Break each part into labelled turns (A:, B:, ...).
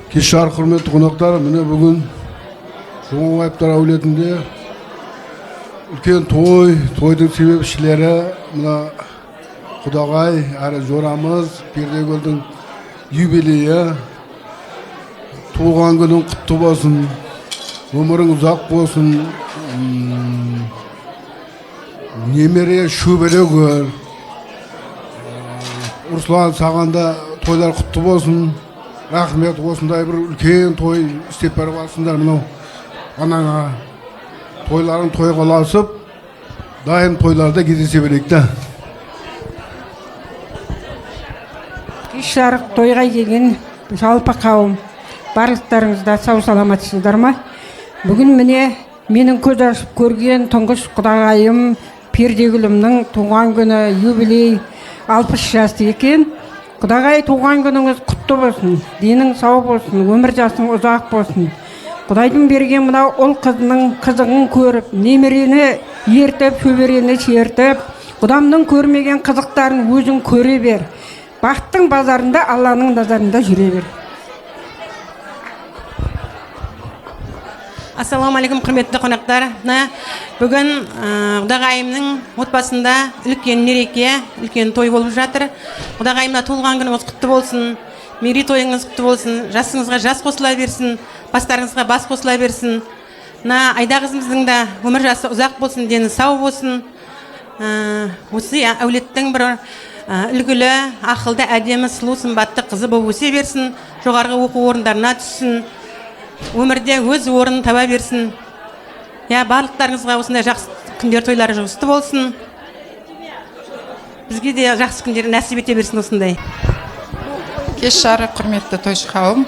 A: Кеш жарық, құрметті қонақтар, міне бүгін Жұмабаевтар әулетінде үлкен той, тойдың себепшілері мына құдағай әрі жорамыз Пердегүлдің юбилейі. Туған күнің құтты болсын, өмірің ұзақ болсын, немере шөбере көр. Руслан, саған да тойлар құтты болсын. Рахмет, осындай бір үлкен той істеп беріп жатсыңдар. Мынау анаңа тойларың тойға ұласып, дайым тойларда кездесе берейік та.
B: Кеш жарық тойға келген жалпы қауым, барлықтарыңыз да сау саламатсыздар ма? Бүгін міне менің көз ашып көрген тұңғыш құдағайым Пердегүлімнің туған күні, юбилей, 60 жас екен. Құдағай, туған күніңіз құтты болсын, денің сау болсын, өмір жасың ұзақ болсын. Құдайдың берген мынау ұл қызының қызығын көріп, немерені ертіп, шөберені шертіп, құдамның көрмеген қызықтарын өзің көре бер. Бақыттың базарында, Алланың назарында жүре бер.
C: Ассалаумағалейкум, құрметті қонақтар. Мына бүгін құдағайымның отбасында үлкен мереке, үлкен той болып жатыр. Құдағайымна туылған күніңіз құтты болсын, мерейтойыңыз құтты болсын, жасыңызға жас қосыла берсін, бастарыңызға бас қосыла берсін. Мына Айда қызымыздың да өмір жасы ұзақ болсын, дені сау болсын. Осы әулеттің бір үлгілі, ақылды, әдемі, сұлу, сымбатты қызы болып өсе берсін, жоғарғы оқу орындарына түссін, өмірде өз орнын таба берсін. Я, барлықтарыңызға осындай жақсы күндер, тойлары жұғысты болсын. Бізге де жақсы күндер нәсіп ете берсін осындай.
D: Кеш жарық, құрметті тойшы қауым.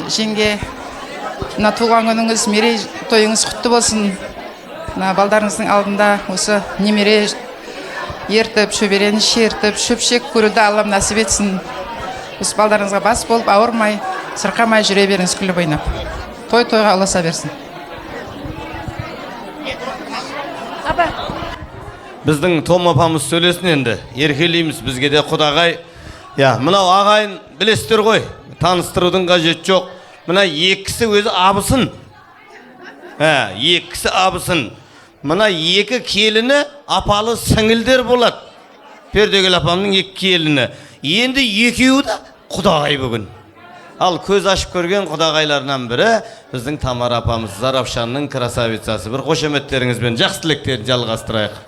D: Жеңге, мына туған күніңіз, мерей тойыңыз құтты болсын. Мына балдарыңыздың алдында осы немере ертіп, шөберені шертіп, шөпшек көруді Аллам нәсіп етсін. Осы балдарыңызға бас болып, ауырмай, сырқамай жүре беріңіз, күліп ойнап. Той тойға ұласа берсін.
E: Біздің Том апамыз сөйлесін енді. Еркелейміз, бізге де құдағай. Я, мынау ағайын білесіздер ғой, таныстырудың қажеті жоқ. Мына екісі өзі абысын. Ә, екісі абысын. Мына екі келіні апалы сіңілдер болады. Пердегүл апамның екі келіні. Енді екеуі де құдағай бүгін. Ал көз ашып көрген құдағайларынан бірі біздің Тамара апамыз, Зарафшанның красавицасы. Бір қошеметтеріңізбен жақсы тілектерін жалғастырайық.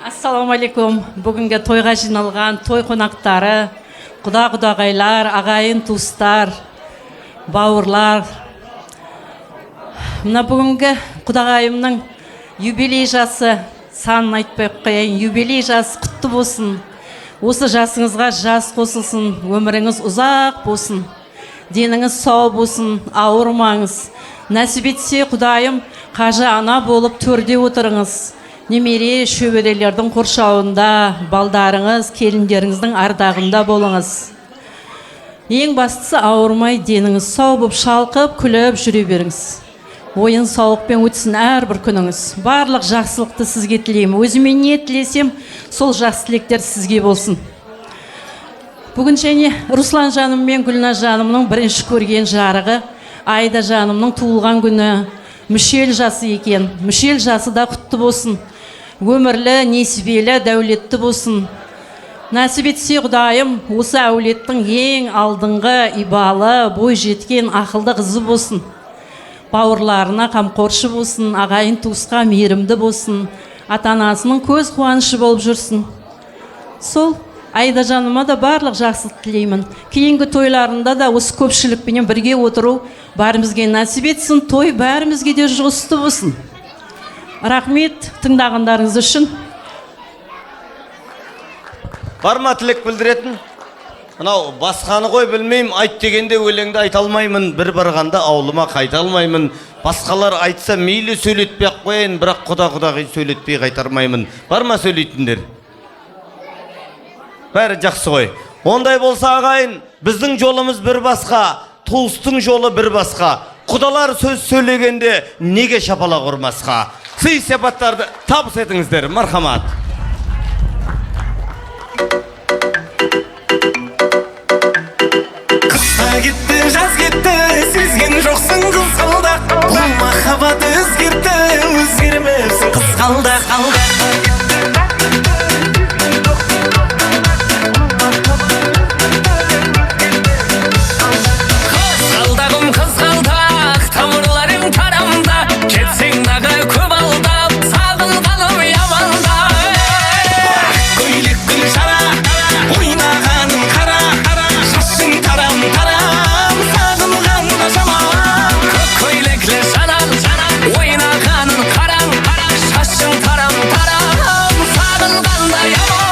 F: Ассалаумағалейкум. Бүгінгі тойға жиналған той қонақтары, құда құдағайлар, ағайын туыстар, бауырлар. Мына бүгінгі құдағайымның юбилей жасы, санын айтпай ақ қояйын, юбилей жасы құтты болсын. Осы жасыңызға жас қосылсын, өміріңіз ұзақ болсын, деніңіз сау болсын, ауырмаңыз. Нәсіп етсе Құдайым қажы ана болып төрде отырыңыз. Немере шөберелердің қоршауында, балдарыңыз, келіндеріңіздің ардағында болыңыз. Ең бастысы ауырмай, деніңіз сау болып шалқып, күліп жүре беріңіз. Ойын сауықпен өтсін әрбір күніңіз. Барлық жақсылықты сізге тілеймін. Өзіме не тілесем, сол жақсы тілектер сізге болсын. Бүгін және Руслан жаным мен Гүлназ жанымның бірінші көрген жарығы, Айда жанымның туылған күні, мүшел жасы екен. Мүшел жасы да құтты болсын. Өмірлі, несібелі, дәулетті болсын. Нәсіп етсе Құдайым осы әулеттің ең алдыңғы, ибалы, бой жеткен ақылды қызы болсын. Бауырларына қамқоршы болсын, ағайын туысқа мейірімді болсын, ата-анасының көз қуанышы болып жүрсін. Сол Айда жаныма да барлық жақсылық тілеймін. Кейінгі тойларында да осы көпшілікпенен бірге отыру бәрімізге нәсіп етсін, той бәрімізге де жұғысты болсын. Рахмет тыңдағандарыңыз үшін.
E: Бар ма тілек білдіретін? Мынау басқаны ғой білмеймін, айт дегенде өлеңді айта алмаймын, бір барғанда аулыма қайта алмаймын. Басқалар айтса мейлі сөйлетпей ақ қояйын, бірақ құда құдағи сөйлетпей қайтармаймын. Бар ма сөйлейтіндер? Бәрі жақсы ғой. Ондай болса ағайын, біздің жолымыз бір басқа, туыстың жолы бір басқа. Құдалар сөз сөйлегенде неге шапалақ ұрмасқа? Сый сияпаттарды табыс етіңіздер, мархамат.
G: Қызғалдақ. Қызғалдағым, қызғалдақ, тамырларың тарамда, кетсең дағы көп алдап, сағынғаным яманда. Көйлек гүл шара, ойнағаным қара, шашың тарам тарам, сағынғанда жаман. Көк көйлеклі жанан, ойнағанын қараң, шашың тарам тарам, сағынғанда яман.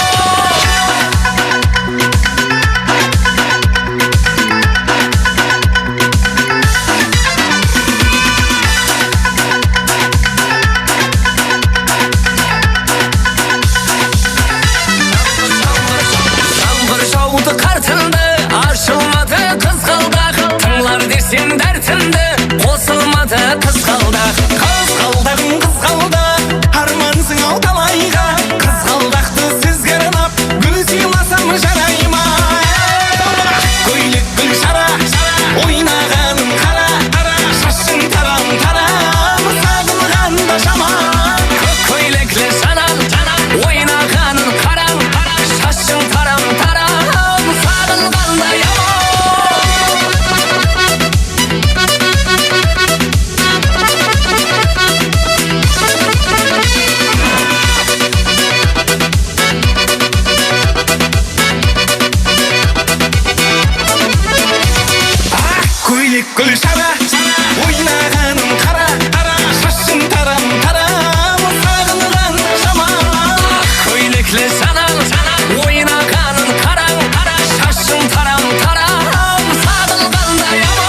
G: Жаңбыр жауды, қар тынды, ашылмады қызғалдақ, тыңлар десем дертімді, қосылмады қызғалдақ. Қызғалдағым, қызғалдақ, армансың ау талайға, қызғалдақты сізге арнап гүл сыйласам жарай ма? Көйлек гүл шара, ойнағаным қара, шашың тарам тарам, сағынғанда жаман. Көк көйлеклі жанан, ойнағанын қараң, шашың тарам тарам, сағынғанда яман. Көйлек гүл шара, ойнағаным қара, шашың тарам тарам, сағынған жаман. Көйлеклі жанан, ойнағанын қараң, шашың тарам тарам, сағынғанда яман.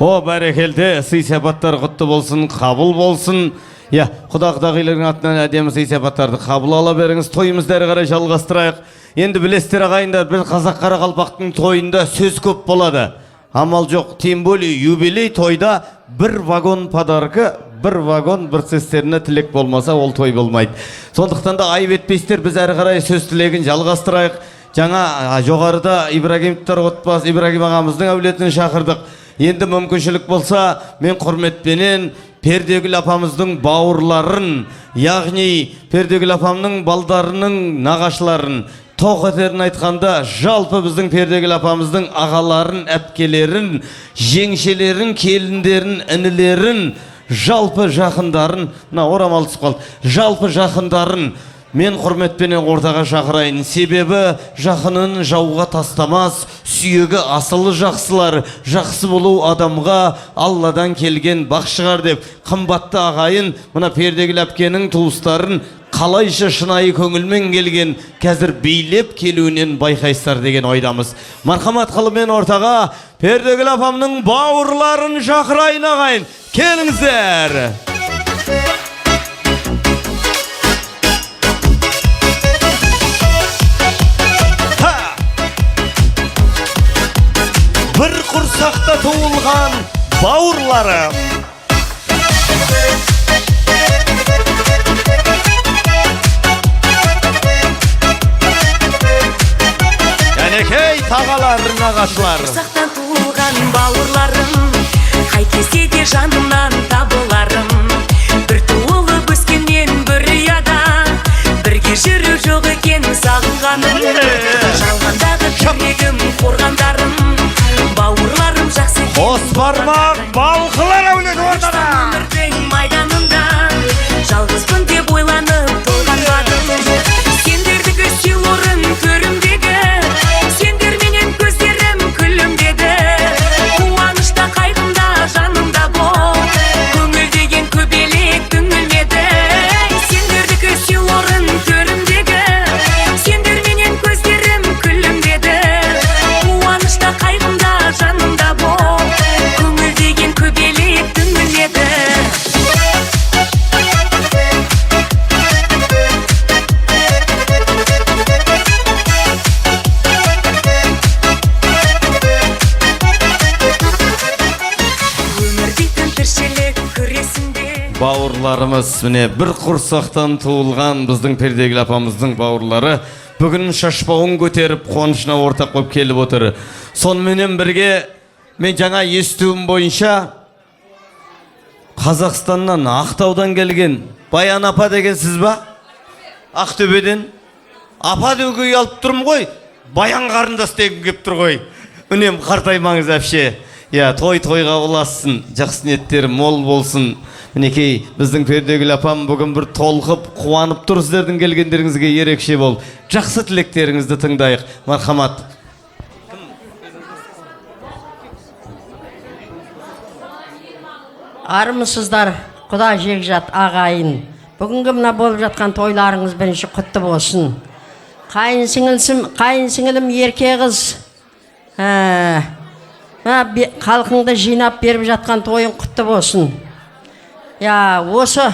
E: О, бәрекелді, сый сияпаттар құтты болсын, қабыл болсын. Иә, құда құдағилардың атынан әдемі сый сияпаттарды қабыл ала беріңіз. Тойымызды әрі қарай жалғастырайық. Енді білесіздер, ағайындар, бір қазақ қарақалпақтың тойында сөз көп болады. Амал жоқ, тем более юбилей тойда бір вагон подарка, бір вагон бір цистерна тілек болмаса, ол той болмайды. Сондықтан да айып етпейсіздер, біз әрі қарай сөз тілегін жалғастырайық. Жаңа жоғарыда Ибрагимовтар отбасы, Ибрагим ағамыздың әулетін шақырдық. Енді мүмкіншілік болса, мен құрметпенен Пердегүл апамыздың бауырларын, яғни Пердегүл апамның балдарының нағашыларын, тоқ етерін айтқанда, жалпы біздің Пердегүл апамыздың ағаларын, әпкелерін, жеңшелерін, келіндерін, інілерін, жалпы жақындарын, мына орамал түсіп қалды, жалпы жақындарын мен құрметпенен ортаға шақырайын. Себебі жақынын жауға тастамас, сүйегі асылы жақсылар, жақсы болу адамға Алладан келген бақ шығар деп, қымбатты ағайын, мына Пердегүл әпкенің туыстарын қалайша шынайы көңілмен келген, қазір билеп келуінен байқайсыздар деген ойдамыз. Мархамат қылымен ортаға Пердегүл апамның бауырларын шақырайын, ағайын. Келіңіздер. Бір құрсақта туылған бауырларым. Әнекей тағалар, нағашылар.
G: Құрсақтан туылған бауырларым, қай кезде де жанымнан табыларым. Бір туылып өскенмен бір ұяда, бірге жүру жоқ екен сағынғаным. Жалғандағы жүрегім, қорғандарым, бауырларым жақсы екен.
E: Қос бармақ балқылар әулеті ортада.
G: Өмірдің майданында жалғызбын деп ойланып толғанбадым. Сендердікі сый орын төрімдегі, сендерменен көздерім күлімдеді. Қуанышта қайғымда жанымда бол, көңіл деген көбелек түңілмеді. Сендердікі сый орын төрімдегі, сендерменен көздерім күлімдеді. Қуанышта қайғымда жанымда бол, көңіл деген көбелек түңілмеді. Өмір дейтін тіршілік есімде.
E: Бауырларымыз, міне, бір құрсақтан туылған біздің Пердегүл апамыздың бауырлары бүгін шашбауын көтеріп, қуанышына ортақ болып келіп отыр. Соныменен бірге мен жаңа естуім бойынша, Қазақстаннан, Ақтаудан келген Баян апа деген сіз ба? Ақтөбеден. Апа деуге ұялып тұрмын ғой, Баян қарындас дегім келіп тұр ғой. Үнемі қартаймаңыз, әпше. Иә, той тойға ұлассын, жақсы ниеттер мол болсын. Мінекей, біздің Пердегүл апам бүгін бір толқып, қуанып тұр сіздердің келгендеріңізге ерекше болып. Жақсы тілектеріңізді тыңдайық. Мархамат.
H: Армысыздар, құда, жекжат, ағайын! Бүгінгі мына болып жатқан тойларыңыз бірінші құтты болсын. Қайын сіңілсім, қайын сіңілім, ерке қыз, мына халқыңды жинап беріп жатқан тойың құтты болсын. Я, осы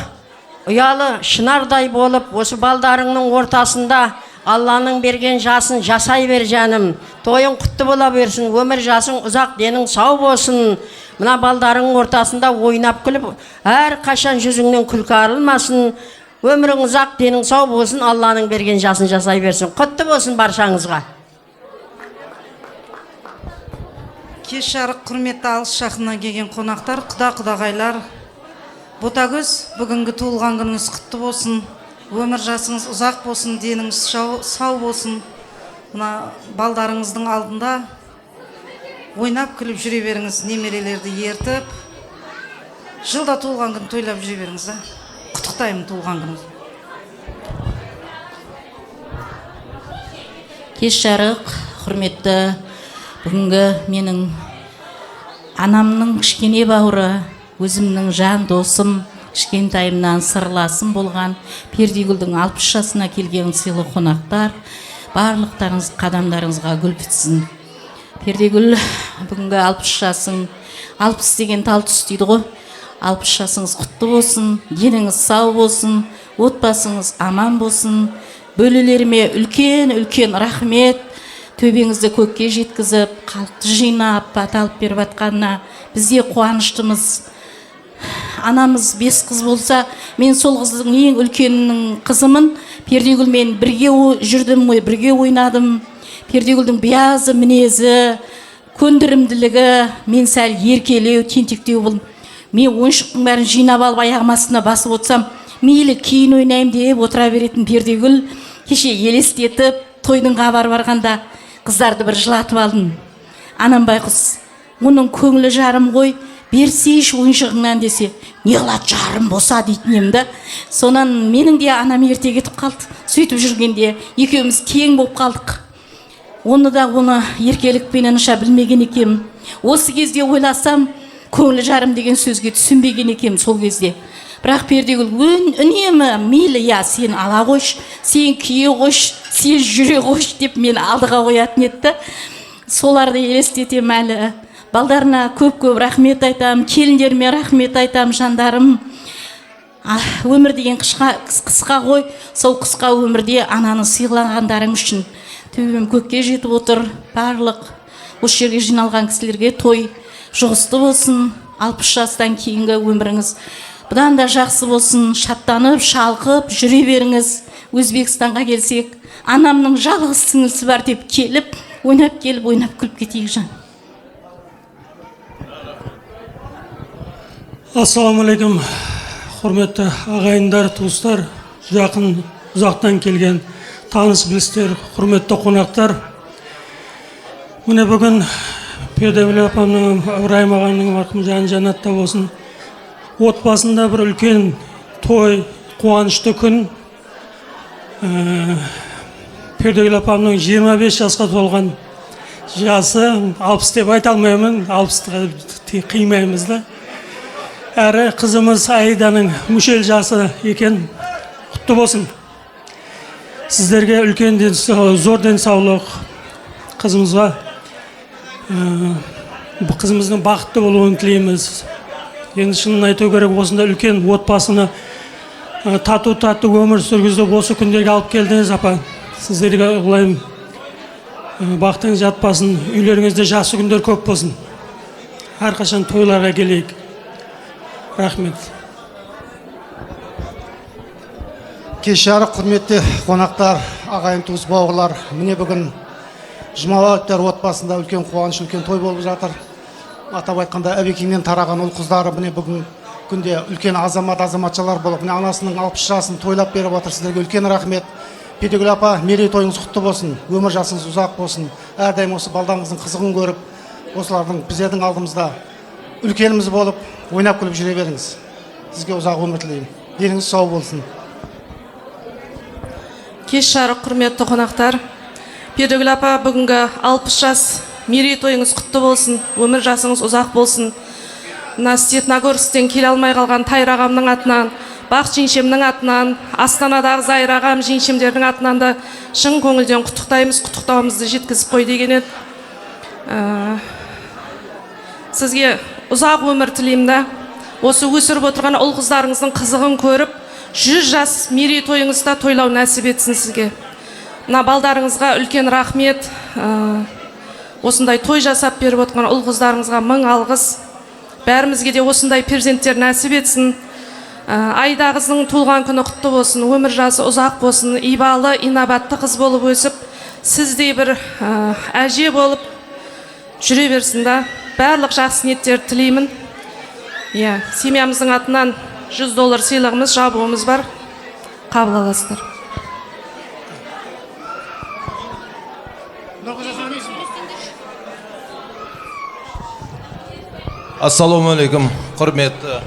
H: ұялы шынардай болып, осы балдарыңның ортасында Алланың берген жасын жасай бер, жаным. Тойың құтты бола берсін, өмір жасың ұзақ, денің сау болсын. Мына балдарыңның ортасында ойнап күліп, әр қашан жүзіңнен күлкі арылмасын. Өмірің ұзақ, денің сау болсын, Алланың берген жасын жасай берсін. Құтты болсын баршаңызға.
I: Кеш жарық, құрметті алыс жақыннан келген қонақтар, құда құдағайлар! Ботагөз, бүгінгі туылған күніңіз құтты болсын, өмір жасыңыз ұзақ болсын, деніңіз сау болсын. Мына балдарыңыздың алдында ойнап күліп жүре беріңіз, немерелерді ертіп, жылда туылған күн тойлап жүре беріңіз да. Құттықтаймын туылған күніңіз.
F: Кеш жарық, құрметті бүгінгі менің анамның кішкене бауыры, өзімнің жан досым, кішкентайымнан сырласым болған Пердегүлдің 60 жасына келген сыйлы қонақтар, барлықтарыңыз, қадамдарыңызға гүл бітсін. Пердегүл, бүгінгі 60 жасың, 60 деген тал түс дейді ғой, 60 жасыңыз құтты болсын, деніңіз сау болсын, отбасыңыз аман болсын. Бөлелеріме үлкен үлкен рахмет, төбеңізді көкке жеткізіп, халықты жинап, бата алып беріп жатқанына біз де қуаныштымыз. Анамыз бес қыз болса, мен сол қыздың ең үлкенінің қызымын. Пердегүлмен бірге жүрдім ғой, бірге ойнадым. Пердегүлдің биязы мінезі, көндірімділігі, мен сәл еркелеу, тентектеу болдым. Мен ойыншықтың бәрін жинап алып, аяғым астына басып отырсам, мейлі кейін ойнаймын деп отыра беретін Пердегүл кеше елестетіп, тойдың хабары барғанда қыздарды бір жылатып алдым. Анам байқұс, оның көңілі жарым ғой, берсейші ойыншығыңнан десе, не қылады, жарым болса дейтін едім да. Сонан менің де анам ерте кетіп қалды. Сөйтіп жүргенде екеуміз тең болып қалдық. Оны да оны еркелікпенен ұша білмеген екенмін. Осы кезде ойласам, көңілі жарым деген сөзге түсінбеген екенмін сол кезде. Бірақ Пердегүл үнемі мейлі, я, сен ала қойшы, сен кие қойшы, сен жүре қойшы деп мені алдыға қоятын еді. Соларды елестетемін әлі. Балдарына көп-көп рахмет айтам, келіндеріме рахмет айтам, жандарым. Өмір деген қысқа ғой, сол қысқа өмірде ананы сыйлағандарың үшін төбем көкке жетіп отыр. Барлық осы жерге жиналған кісілерге той жұғысты болсын, 60 жастан кейінгі өміріңіз бұдан да жақсы болсын, шаттанып, шалқып жүре беріңіз. Өзбекстанға келсек, анамның жалғыз сіңлісі бар деп келіп, ойнап келіп, ойнап күліп кетейік, жан.
J: Ассалаумағалейкум, құрметті ағайындар, туыстар, жақын, ұзақтан келген таныс білістер, құрметті қонақтар. Міне, бүгін Пердегүл апамның, Ыбырайым ағамның, марқұм жаны жәннатта болсын, отбасында бір үлкен той, қуанышты күн. Пердегүл апамның 25 жасқа толған жасы, 60 деп айта алмаймын, 60-ға қимаймыз да. Әрі қызымыз Аиданың мүшел жасы екен, құтты болсын. Сіздерге үлкен зор денсаулық, қызымызға, қызымыздың бақытты болуын тілейміз. Енді шынын айту керек, осындай үлкен отбасыны тату-тату өмір сүргізіп, осы күндерге алып келдіңіз, апа. Сіздерге құлайым, бақтыңыз жатпасын, үйлеріңізде жақсы күндер көп болсын. Әрқашан тойларға келейік. Рахмет.
K: Кеш жарық, құрметті қонақтар, ағайын туыс бауырлар, міне бүгін Жұмабаевтар отбасында үлкен қуаныш, үлкен той болып жатыр. Атап айтқанда, Әбекеңнен тараған ұл қыздары міне бүгін күнде үлкен азамат азаматшалар болып, міне анасының 60 жасын тойлап беріп отыр. Сіздерге үлкен рахмет. Пердегүл апа, мерейтойыңыз құтты болсын, өмір жасыңыз ұзақ болсын. Әрдайым осы балдарыңыздың қызығын көріп, осылардың біздердің алдымызда үлкеніміз болып, ойнап күліп жүре беріңіз. Сізге ұзақ өмір тілеймін. Деніңіз сау болсын.
L: Кеш жарық, құрметті қонақтар. Пердегүл апа, бүгінгі 60 жас мерейтойыңыз құтты болсын, өмір жасыңыз ұзақ болсын. Мына Степногорсктен келе алмай қалған Тайыр ағамның атынан, Бақ жеңшемнің атынан, Астанадағы Зайыр ағам жеңшемдердің атынан да шын көңілден құттықтаймыз, құттықтауымызды жеткізіп қой деген еді. Сізге ұзақ өмір тілеймін да. Осы өсіріп отырған ұл қыздарыңыздың қызығын көріп, 100 жас мерейтойыңызда тойлау нәсіп етсін сізге. Мына балдарыңызға үлкен рахмет. Осындай той жасап беріп отырған ұл қыздарыңызға мың алғыс. Бәрімізге де осындай перзенттер нәсіп етсін. Айда қызының туылған күні құтты болсын, өмір жасы ұзақ болсын, ибалы, инабатты қыз болып өсіп, сіздей бір әже болып жүре берсін да. Барлық жақсы ниеттерді тілеймін. Иә, семьямыздың атынан $100 сыйлығымыз, жабуымыз бар. Қабыл аласыздар.
M: Ассалаумағалейкум, құрметті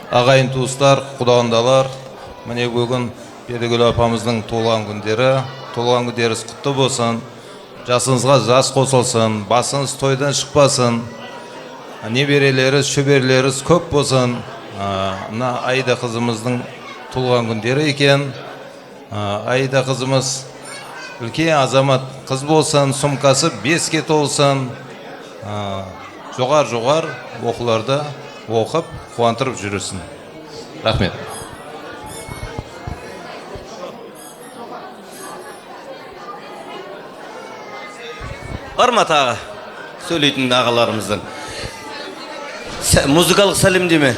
M: ағайын туыстар, құдағандалар. Міне бүгін Пердегүл апамыздың туылған күндері, туылған күндеріңіз құтты болсын. Жасыңызға жас қосылсын, басыңыз тойдан шықпасын. Неберелеріңіз, шөберелеріңіз көп болсын. Мына Аида қызымыздың туылған күндері екен. Аида қызымыз үлкен азамат қыз болсын, сумкасы 5-ке толсын. Жоғар-жоғар оқуларда оқып, қуантырып жүрсін. Рахмет.
E: Бар ма тағы сөйлейтін ағаларымыздан? Музыкалық сәлемдеме.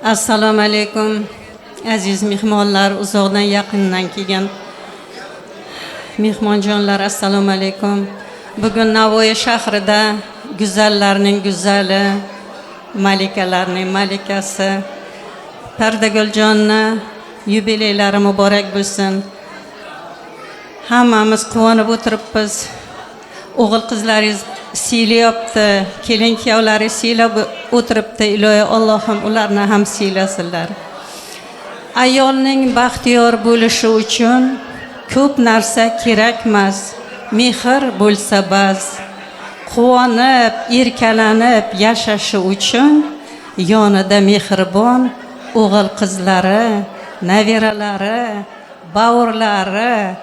N: Assalomu alaykum, aziz mehmonlar, uzoqdan yaqindan kelgan mehmonjonlar, assalomu alaykum. Bugun Navoiy shahrida go'zallarning go'zali, malikalarning malikasi Pardaguljoonni yubileylari muborak bo'lsin. Hammamiz quvonib o'tiribmiz. O'g'il qizlaringiz siylayapti, kelin kuyovlari siylab o'tiribdi. Iloyi Allohim ularni ham siylasinlar. Ayolning baxtiyor bo'lishi uchun ko'p narsa kerakmas, mehr bo'lsa bas. Quvonib, erkalanib yashashi uchun yonida mehribon o'g'il qizlari, nabiralari, bavurlari,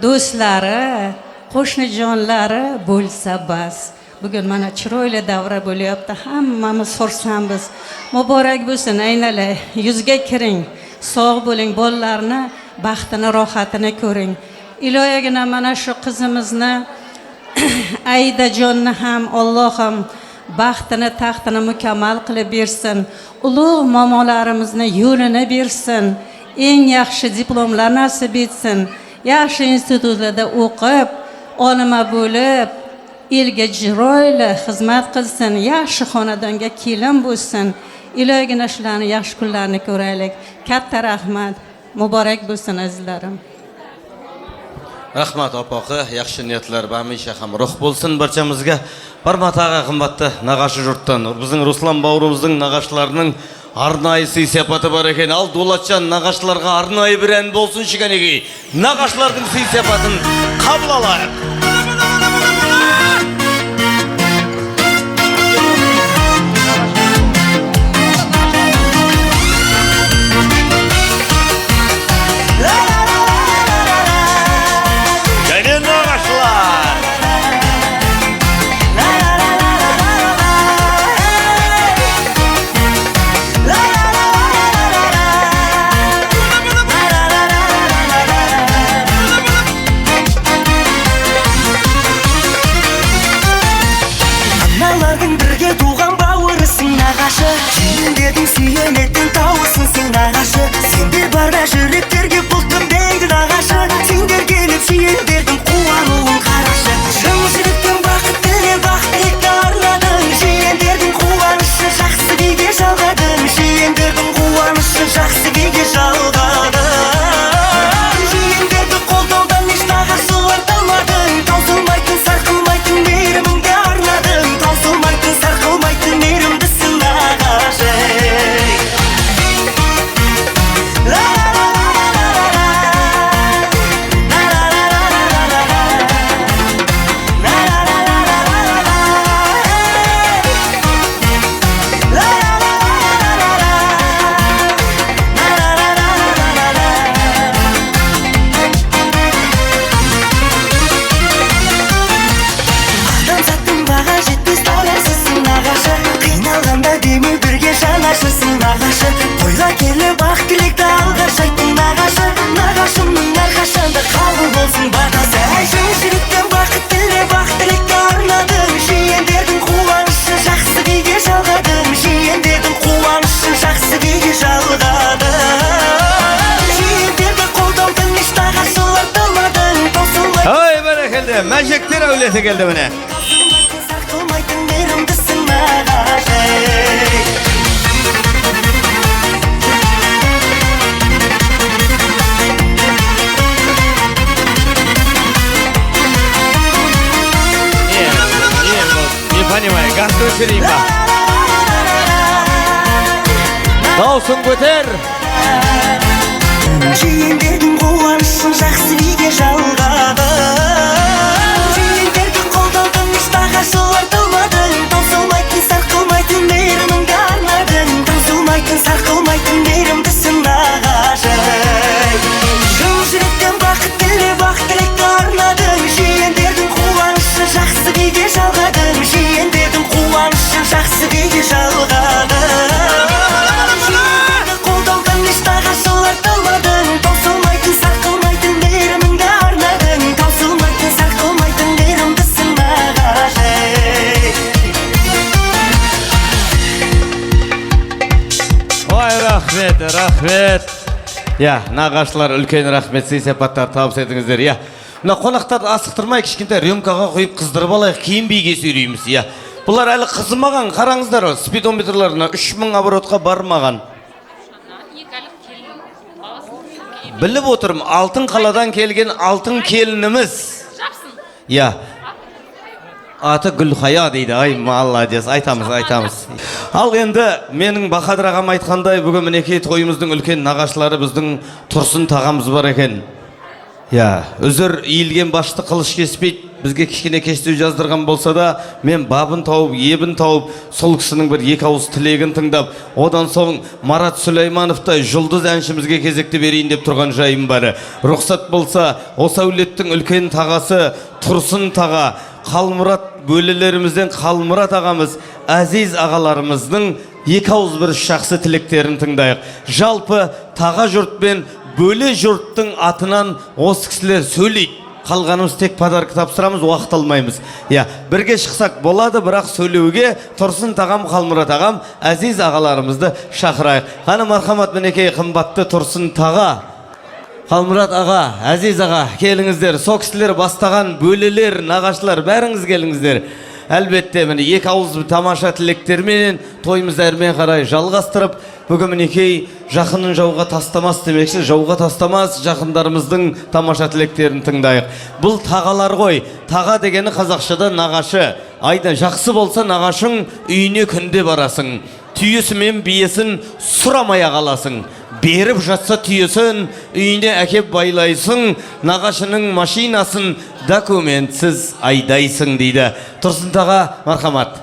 N: do'stlari, qo'shnijonlari bo'lsa bas. Bugun mana chiroyli davra bo'lyapti, hammamiz xursandmiz. Muborak bo'lsin, aynalay, yuzga kiring, sog' bo'ling, bolalarni baxtini, rohatini ko'ring. Iloyagina mana shu qizimizni Aidajonni ham Allohim baxtini, taxtini mukammal qilib bersin. Ulug' momolarimizni yo'lini bersin. Eng yaxshi diplomlar nasib etsin. Yaxshi institutlarda o'qib, olima bo'lib, elga chiroyli xizmat qilsin, yaxshi xonadonga kelin bo'lsin. Iloyagina shularni yaxshi kunlarini ko'raylik. Katta rahmat. Muborak bo'lsin azizlarim.
E: Rahmat opoqi, yaxshi niyatlar hamisha ham ruh bo'lsin barchamizga. Барма тағы қымбатты нағашы жұрттан. Біздің Руслан бауырымыздың нағашыларының арнайы сый-сияпаты бар екен. Ал Дулатжан нағашыларға арнайы бір ән болсыншы кәнекей. Нағашылардың сый-сияпатын қабыл алайық. Және нағашылар. Мәжектер әулеті келді міне.
G: Сарқылмайтын мейірімдісің нағашы.
E: Не понимаю, газды өшірейін ба? Даусын көтер.
G: Жиендердің қуанышын жақсы биге жалғадың. Жиендерді қолдадың, нағашылар талмадың. Таусылмайтын, сарқылмайтын мейіріміңді арнадың. Таусылмайтын, сарқылмайтын мейірімдісің нағашы. Шын жүректен бақыт тілеп, ақ тілекті арнадың. Жиендердің қуанышын жақсы биге жалғадың. Жиендердің қуанышын жақсы биге жалғадың. Жиендерді қолдаудан еш нағашылар талмадың. Таусылмайтын, сарқылмайтын мейіріміңді арнадың. Таусылмайтын, сарқылмайтын мейірімдісің нағашы.
E: Ой, рахмет, рахмет. Я, нағашылар, үлкен рахмет, сый-сипаттар табыс етіңіздер. Я, мына қонақтарды асықтырмай кішкентай рюмкаға құйып қыздырып алайық, кейін биге сүйрейміз. Я, бұлар әлі қызымаған, қараңыздар, спидометрларына 3000 оборотқа бармаған. Біліп отырмын, алтын қаладан келген алтын келініміз. Я, аты Гүлхая дейді. Ай, молодец, айтамыз, айтамыз. Ал енді менің Бахадыр ағам айтқандай, бүгін мінекей тойымыздың үлкен нағашылары біздің Тұрсын тағамыз бар екен. Я, үзір иілген башты қылыш кеспейді, бізге кішкене кештеу жаздырған болса да, мен бабын тауып, ебін тауып, сол кісінің бір екі ауыз тілегін тыңдап, одан соң Марат Сүлеймановтай жұлдыз әншімізге кезекті берейін деп тұрған жайым бар. Рұқсат болса, осы әулеттің үлкен тағасы Тұрсын таға, Қалмұрат бөлелерімізден Қалмұрат ағамыз, әзиз ағаларымыздың екі ауыз бір жақсы тілектерін тыңдайық. Жалпы таға жұртпен бөле жұрттың атынан осы кісілер сөйлейді. Қалғанымыз тек подарка тапсырамыз, уақыт алмаймыз. Я, бірге шықсақ болады, бірақ сөйлеуге Тұрсын тағам, Қалмұрат ағам, әзиз ағаларымызды шақырайық. Қаны мархамат, мінекей қымбатты Тұрсын таға, Қалмұрат аға, әзиз аға, келіңіздер. Сол кісілер бастаған бөлелер, нағашылар, бәріңіз келіңіздер. Әлбетте, міне екі ауыз тамаша тілектерменен тойымызды әрмен қарай жалғастырып, бүгін мінекей жақынын жауға тастамас демекші, жауға тастамас жақындарымыздың тамаша тілектерін тыңдайық. Бұл тағалар ғой. Таға дегені қазақшада нағашы. Айда жақсы болса нағашың үйіне күнде барасың. Түйесі мен биесін сұрамай қаласың. Беріп жатса түйесін үйіне әкеп байлайсың, нағашының машинасын документсіз айдайсың дейді. Тұрсын таға, мархамат.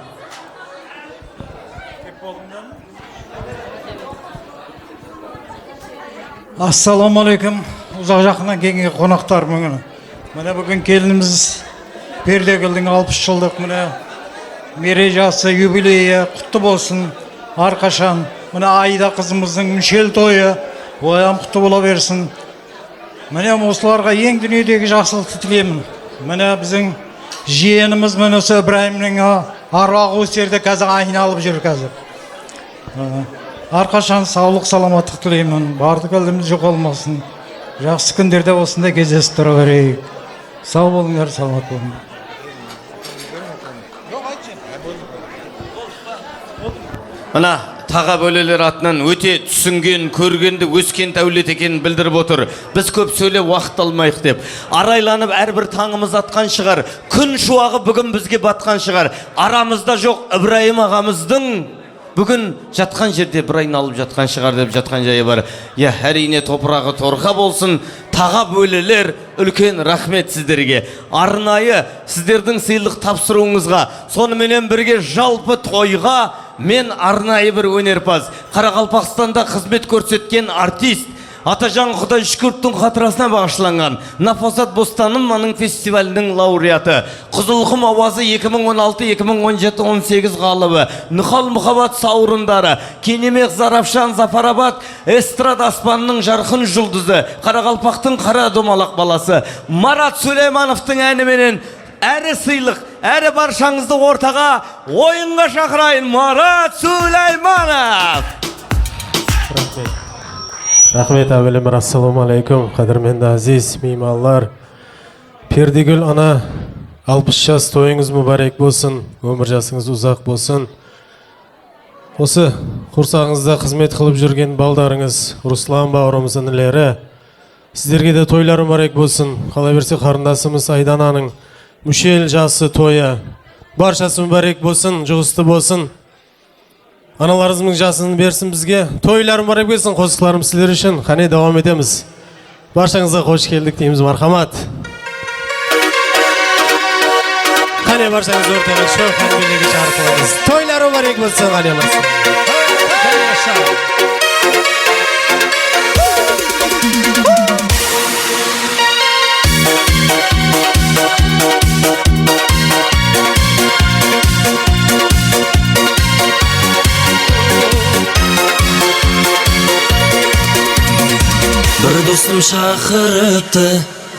O: Ассалаумағалейкум, ұзақ жақыннан келген қонақтар. Міне бүгін келініміз Пердегүлдің 60 жылдық міне мерей жасы, юбилейі құтты болсын әрқашан. Міне Аида қызымыздың мүшел тойы, оям құтты бола берсін. Міне осыларға ең дүниедегі жақсылықты тілеймін. Міне біздің жиеніміз міне осы Ибраимның аруағы осы жерде қазір айналып жүр қазір. Әрқашан саулық, саламаттық тілеймін. Барлық әлеміміз жоғалмасын. Жақсы күндерде осындай кездесіп тұра берейік. Сау болыңдар, саламат болыңдар.
E: Мына таға бөлелер атынан өте түсінген, көргенді, өскен дәулет екенін білдіріп отыр. Біз көп сөйлеп уақыт алмайық деп. Арайланып әрбір таңымыз атқан шығар. Күн шуағы бүгін бізге батқан шығар. Арамызда жоқ Ибраим ағамыздың бүгін жатқан жерде бір айналып жатқан шығар деп жатқан жайы бар. Я, әрине топырағы торқа болсын. Таға бөлелер, үлкен рахмет сіздерге. Арнайы сіздердің сыйлық тапсыруыңызға, соныменен бірге жалпы тойға мен арнайы бір өнерпаз, Қарақалпақстанда қызмет көрсеткен артист, Атажан Құдайшүкіровтің қатырасына бағышланған Нафасат Бостаныманың фестивалінің лауреаты, Қызылқұм ауазы 2016, 2017, 18 ғалыбы, Нұхал Мұхаббат сауырындары, Кенемек Зарафшан Зафарабад эстрада аспанының жарқын жұлдызы, Қарақалпақтың қара домалақ баласы Марат Сүлеймановтың әніменен әрі сыйлық, әрі баршаңызды ортаға ойынға шақырайын. Марат Сүлейманов.
P: Рахмет. Рахмет, әуелі ассалаумағалейкум, қадірменді азиз мейманлар. Пердегүл ана 60 жас тойыңыз мүбәрек болсын, өмір жасыңыз ұзақ болсын. Осы құрсағыңызда қызмет қылып жүрген балдарыңыз, Руслан бауырымыз, інілері, сіздерге де тойлар мүбәрек болсын. Қала берсе қарындасымыз Айдананың мүшел жасы тойы. Баршасы мүбәрек болсын, жұғысты болсын. Аналарымыздың жасын берсін бізге. Тойлар мүбәрек болсын, қосықларым сіздер үшін. Қане давам етеміз. Баршаңызға қош келдік дейміз, мархамат. Қане баршаңыз ортаға шығып, хан билеге шақырып. Тойлар мүбәрек болсын, қане барсын.
G: Бір досым шақырыпты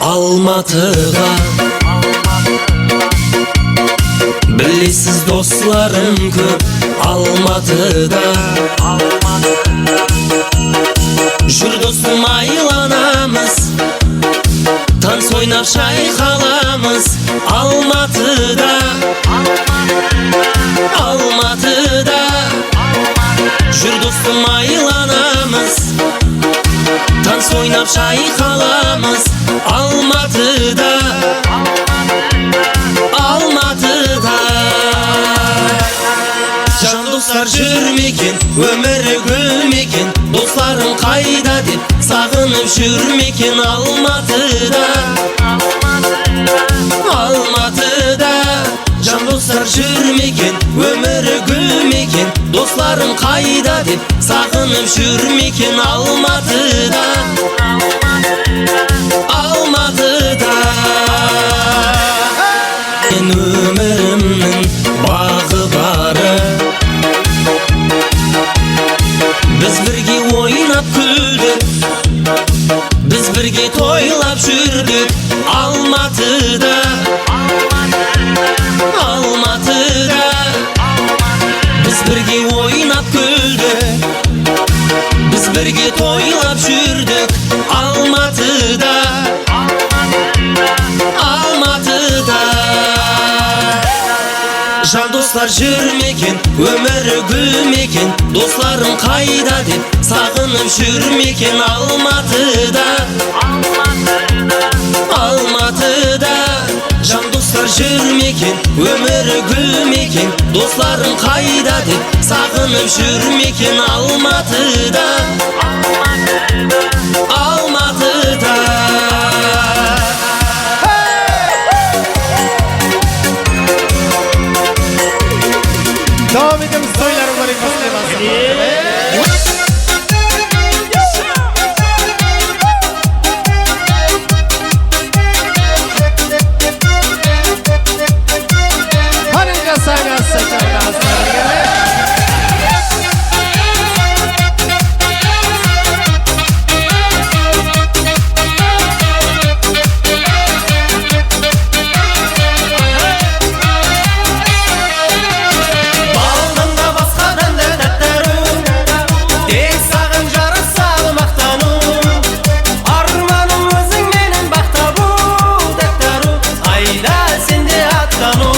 G: Алматыға. Білесіз достарым көп Алматыда. Жүр досым айланамыз, танц ойнап шайқаламыз Алматыда. Алматыда. Жүр досым айланамыз, танц ойнап шайқаламыз Алматыда. Алматыда. Жан достар жүрмекен, өмірі гүлмекен, достарым қайда деп сағынып жүрмекен Алматыда. Алматыда. Жан достар жүрмекен, өмірі гүлмекен, достарым қайда деп сағынып жүрмекен Алматыда. Алматыда. Мен өмірімнің бағы бары, біз бірге ойнап күлдік, біз бірге тойлап жүрдік Алматыда. Алматыда. Біз бірге ойнап күлдік, біз бірге тойлап жүрдік Алматыда. Алматыда. Жан достар жүрмекен, өмірі гүлмекен, достарым қайда деп сағынып жүрмекен Алматыда. Алматыда. Жан достар жүрмекен, өмірі гүлмекен, достарым қайда деп сағынып жүрмекен Алматыда. Алматыда.
P: Devam edemiz, toylar mübarek olsun.
G: Айда сенде аттану.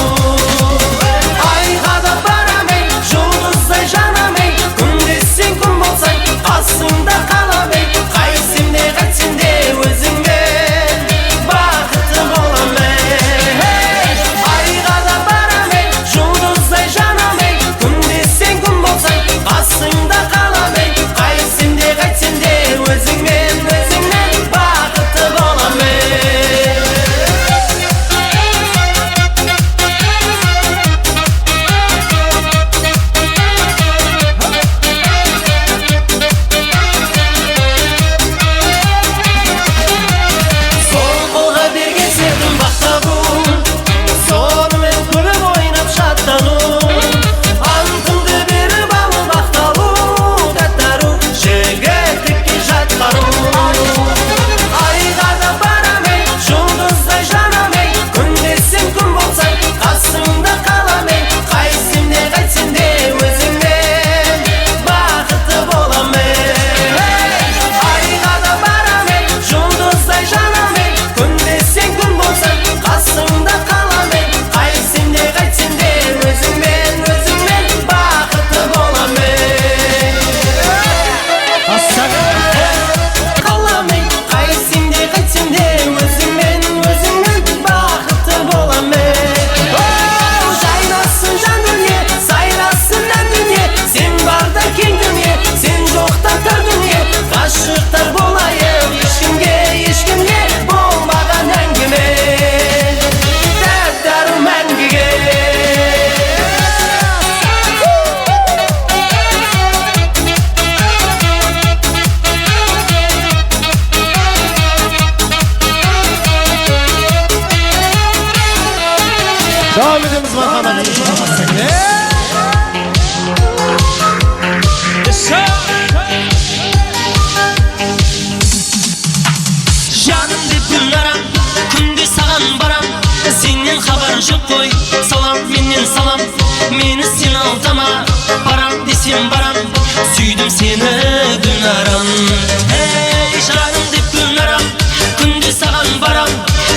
Q: Давам етеміз, мархабат.
G: Жаным деп Гүлнарам, күнде саған барам, сенен хабар жоқ қой, салам менен салам, мені сен алдама, барам десем барам, сүйдім сені Гүлнарам. Ей, жаным деп Гүлнарам, күнде саған барам,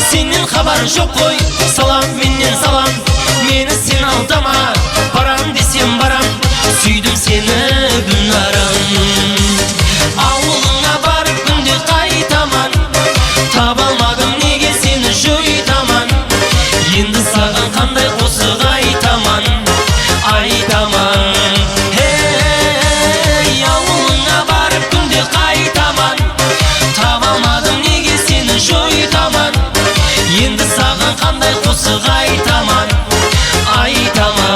G: сенен хабар жоқ қой, салам менен салам, мені сен алдама, барам десем барам, сүйдім сені Гүлнарам. Ауылыңа барып күнде қайтаман, таба алмадым неге сені жойтаман, енді саған қандай қосық айтаман, айтаман. Ей, ауылыңа барып күнде қайтаман, таба алмадым неге сені жойтаман, енді саған қандай қосық айтаман, айтаман.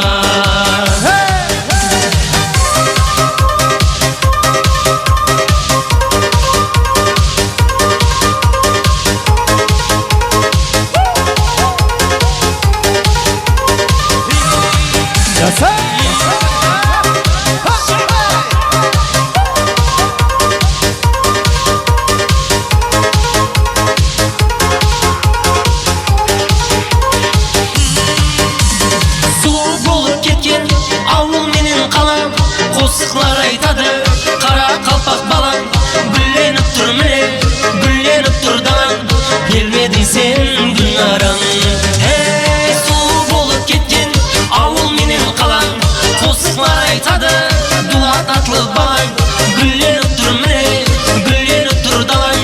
G: Сұлу болып кеткен ауыл менен қалам, қосықлар айтады қара қалпақ балам, гүлленіп тұр міне, гүлленіп тұр далам, келмедің сен Гүлнарам. Ей, сұлу болып кеткен ауыл менен қалам, қосықлар айтады дулат атлы балам, гүлленіп тұр міне, гүлленіп тұр далам,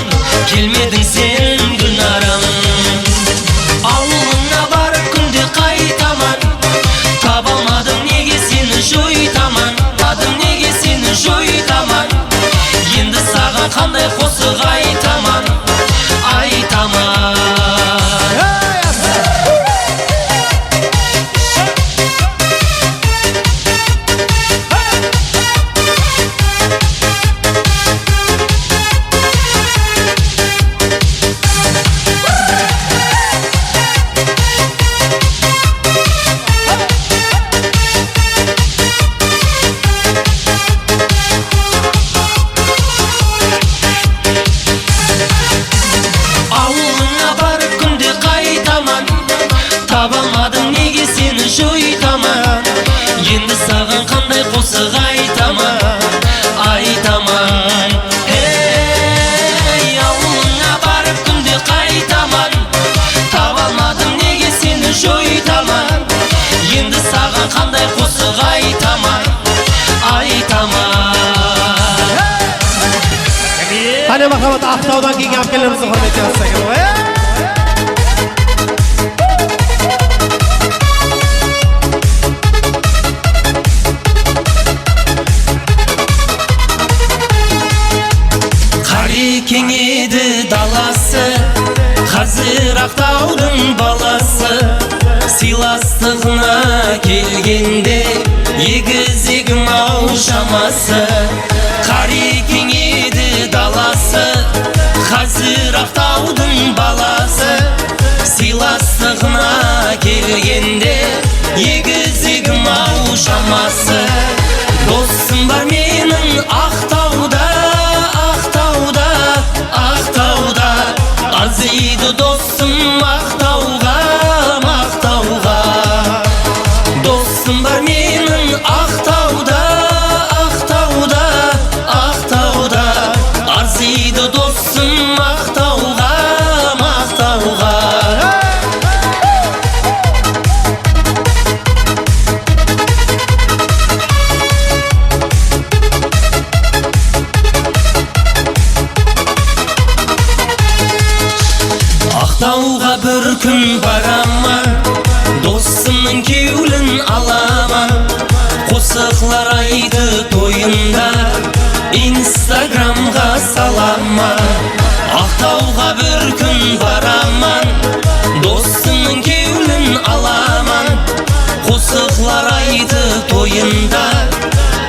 G: келмедің сен Гүлнарам. Ауылыңа барып күнде қайтаман, таба алмадым неге сені жойтаман, адым неге сені жойтаман, енді саған қандай қосық айтаман, айтаман. Ауылыңа барып күнде қайтаман, таба алмадым неге сені жойтаман, енді саған қандай қосық айтаман, айтаман. Ей, ауылыңа барып күнде қайтаман, таба алмадым неге сені жойтаман, енді саған қандай қосық айтаман, айтаман.
Q: Қане, мархабат, Ақтаудан келген әпкелерімізді құрметтеп алсақ.
G: Қарекең еді даласы, қазір Ақтаудың баласы, сыйластығына келгенде егізегім ау шамасы. Қарекең еді даласы, қазір Ақтаудың баласы, сыйластығына келгенде егізегім ау шамасы. Досым бар менің Ақтауда, Ақтауда, Ақтауда, арзиды досым Ақтауға, мақтауға. Досым бар менің Ақтауда, Ақтауда, Ақтауда, арзиды досым Ақтауға, мақтауға. Ақтауға бір күн бараман, досымның кеулін аламан, қосықлар айтты тойында, инстаграмға саламан. Ақтауға бір күн бараман, досымның кеулін аламан, қосықлар айтты тойында,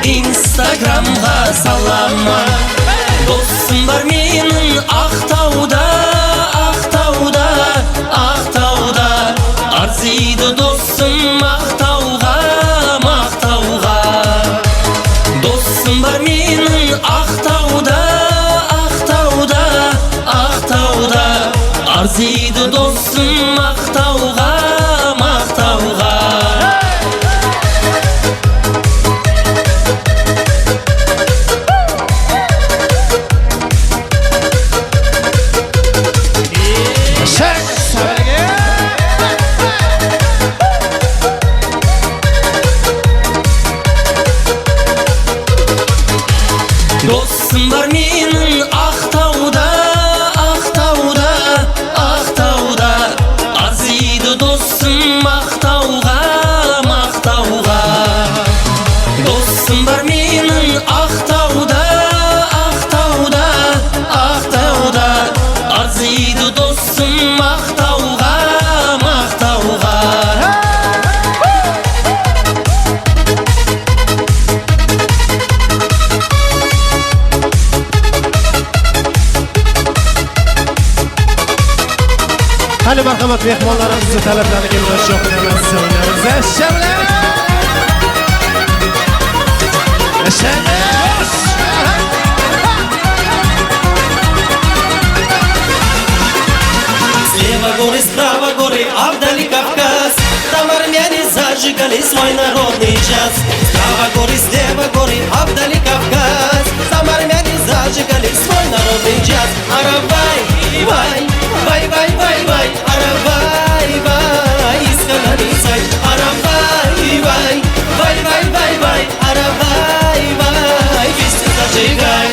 G: инстаграмға саламан. Досым бар менің Ақтауда, Ақтауда, Ақтауда, арзиды досым Арзиды досым мақтауға, мақтауға. Досым бар менің Ақтауда, Ақтауда, Ақтауда. Арзиды досым мақтауға, мақтауға. Досым бар менің Ақтауда, Ақтауда, Ақтауда. Арзиды досым мақтауға, мақтауға.
Q: Qani marhamat mehmonlarimizni talablariga munosib shamlar.
G: Слева горы, справа горы, а вдали Кавказ. Там армяне зажигали свой народный час. Справа горы, слева горы, а вдали Кавказ. Там армяне зажигали свой народный час. Аравай, вай, вай, вай, вай, вай, аравай, вай, искаларисай. Аравай, вай, вай, вай, вай, вай, аравай, вай, песню зажигай.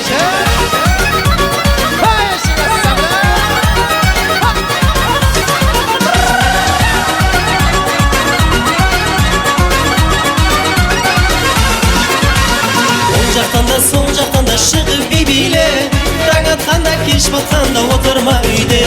G: Оң жақтан да, сол жақтан да шығып би биле. Таң атқанда, кеш батқанда отырма үйде.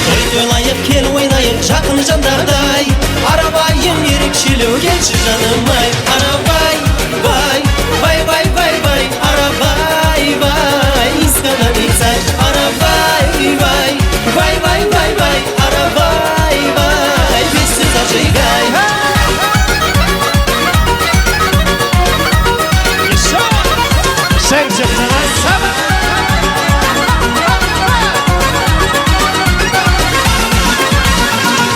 G: Той тойлайық, кел ойнайық жақын жандардай. Арабайым ерекшелеу, келші жаным ай. Арабай, вай, вай, вай, вай, вай, арабай, вай, искаларисай. Арабай, вай, вай, вай, вай, вай, арабай, вай, песню зажигай.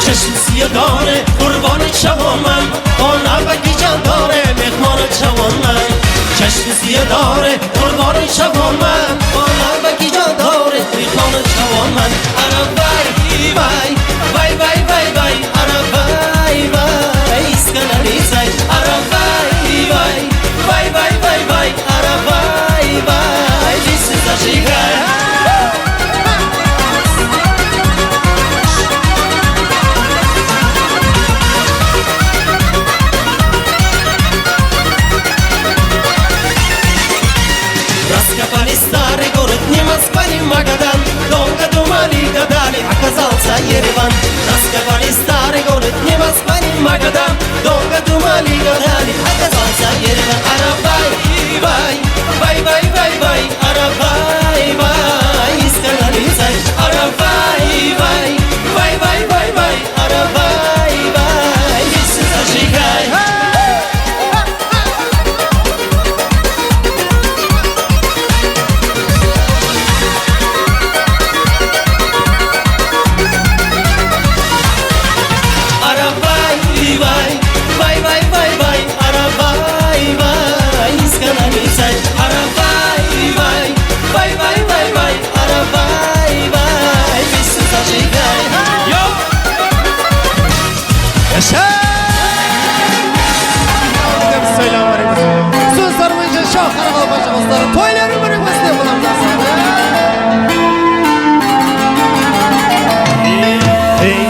G: چشم سیاه داره قربان چوان من، آن بکی جان داره مهمان چوان من. چشم سیاه داره قربان چوان من، آن بکی جان داره مهمان چوان من. Arabay, vay, vay, vay, vay, vay, arabay, vay, iskalarisay. Arabay, vay, vay, vay, vay, vay, arabay, vay, песню зажигай. Раскопали старый город, не Москва, не Магадан. Долго думали, гадали, оказался Ереван. Раскопали старый город, не Москва, не Магадан. Долго думали, гадали, оказался Ереван. Арабай, вай, вай, вай, вай, вай, арабай, вай, искаларисай. Арабай, вай, вай, вай, вай, вай, арабай, вай, песню зажигай.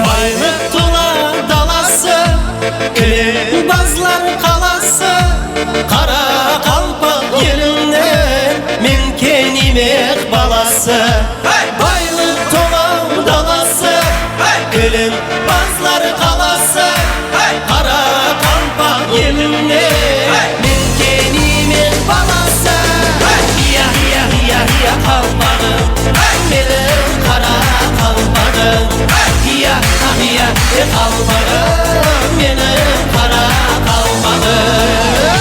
G: Байлық тола даласы, кілең қаласы, қара қалпақ елінен мен кенімек баласы. Байлық тола даласы, кілең қаласы, қара қалпақ елінен мен кенімек баласы. Иә, иә, иә, иә, қалпағым, менің қара қалпағым. Иә, иә, қалпағым, менің қара қалпағым.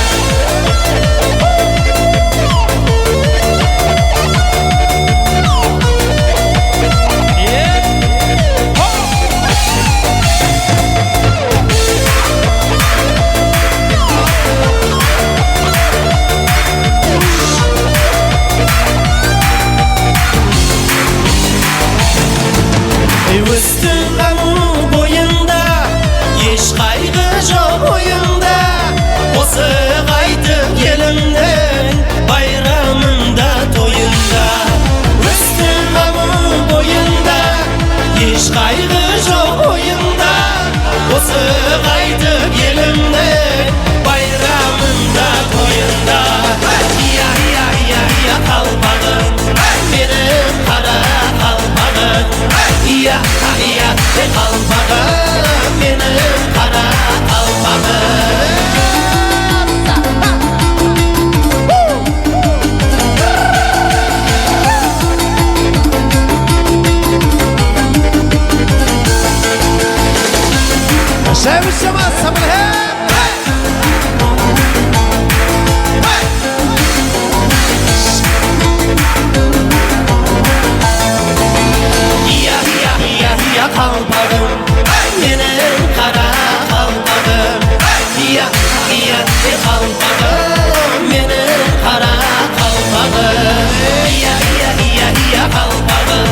G: Иә, қалпағым, менің қара қалпағым. Иә, иә, иә, иә, қалпағым,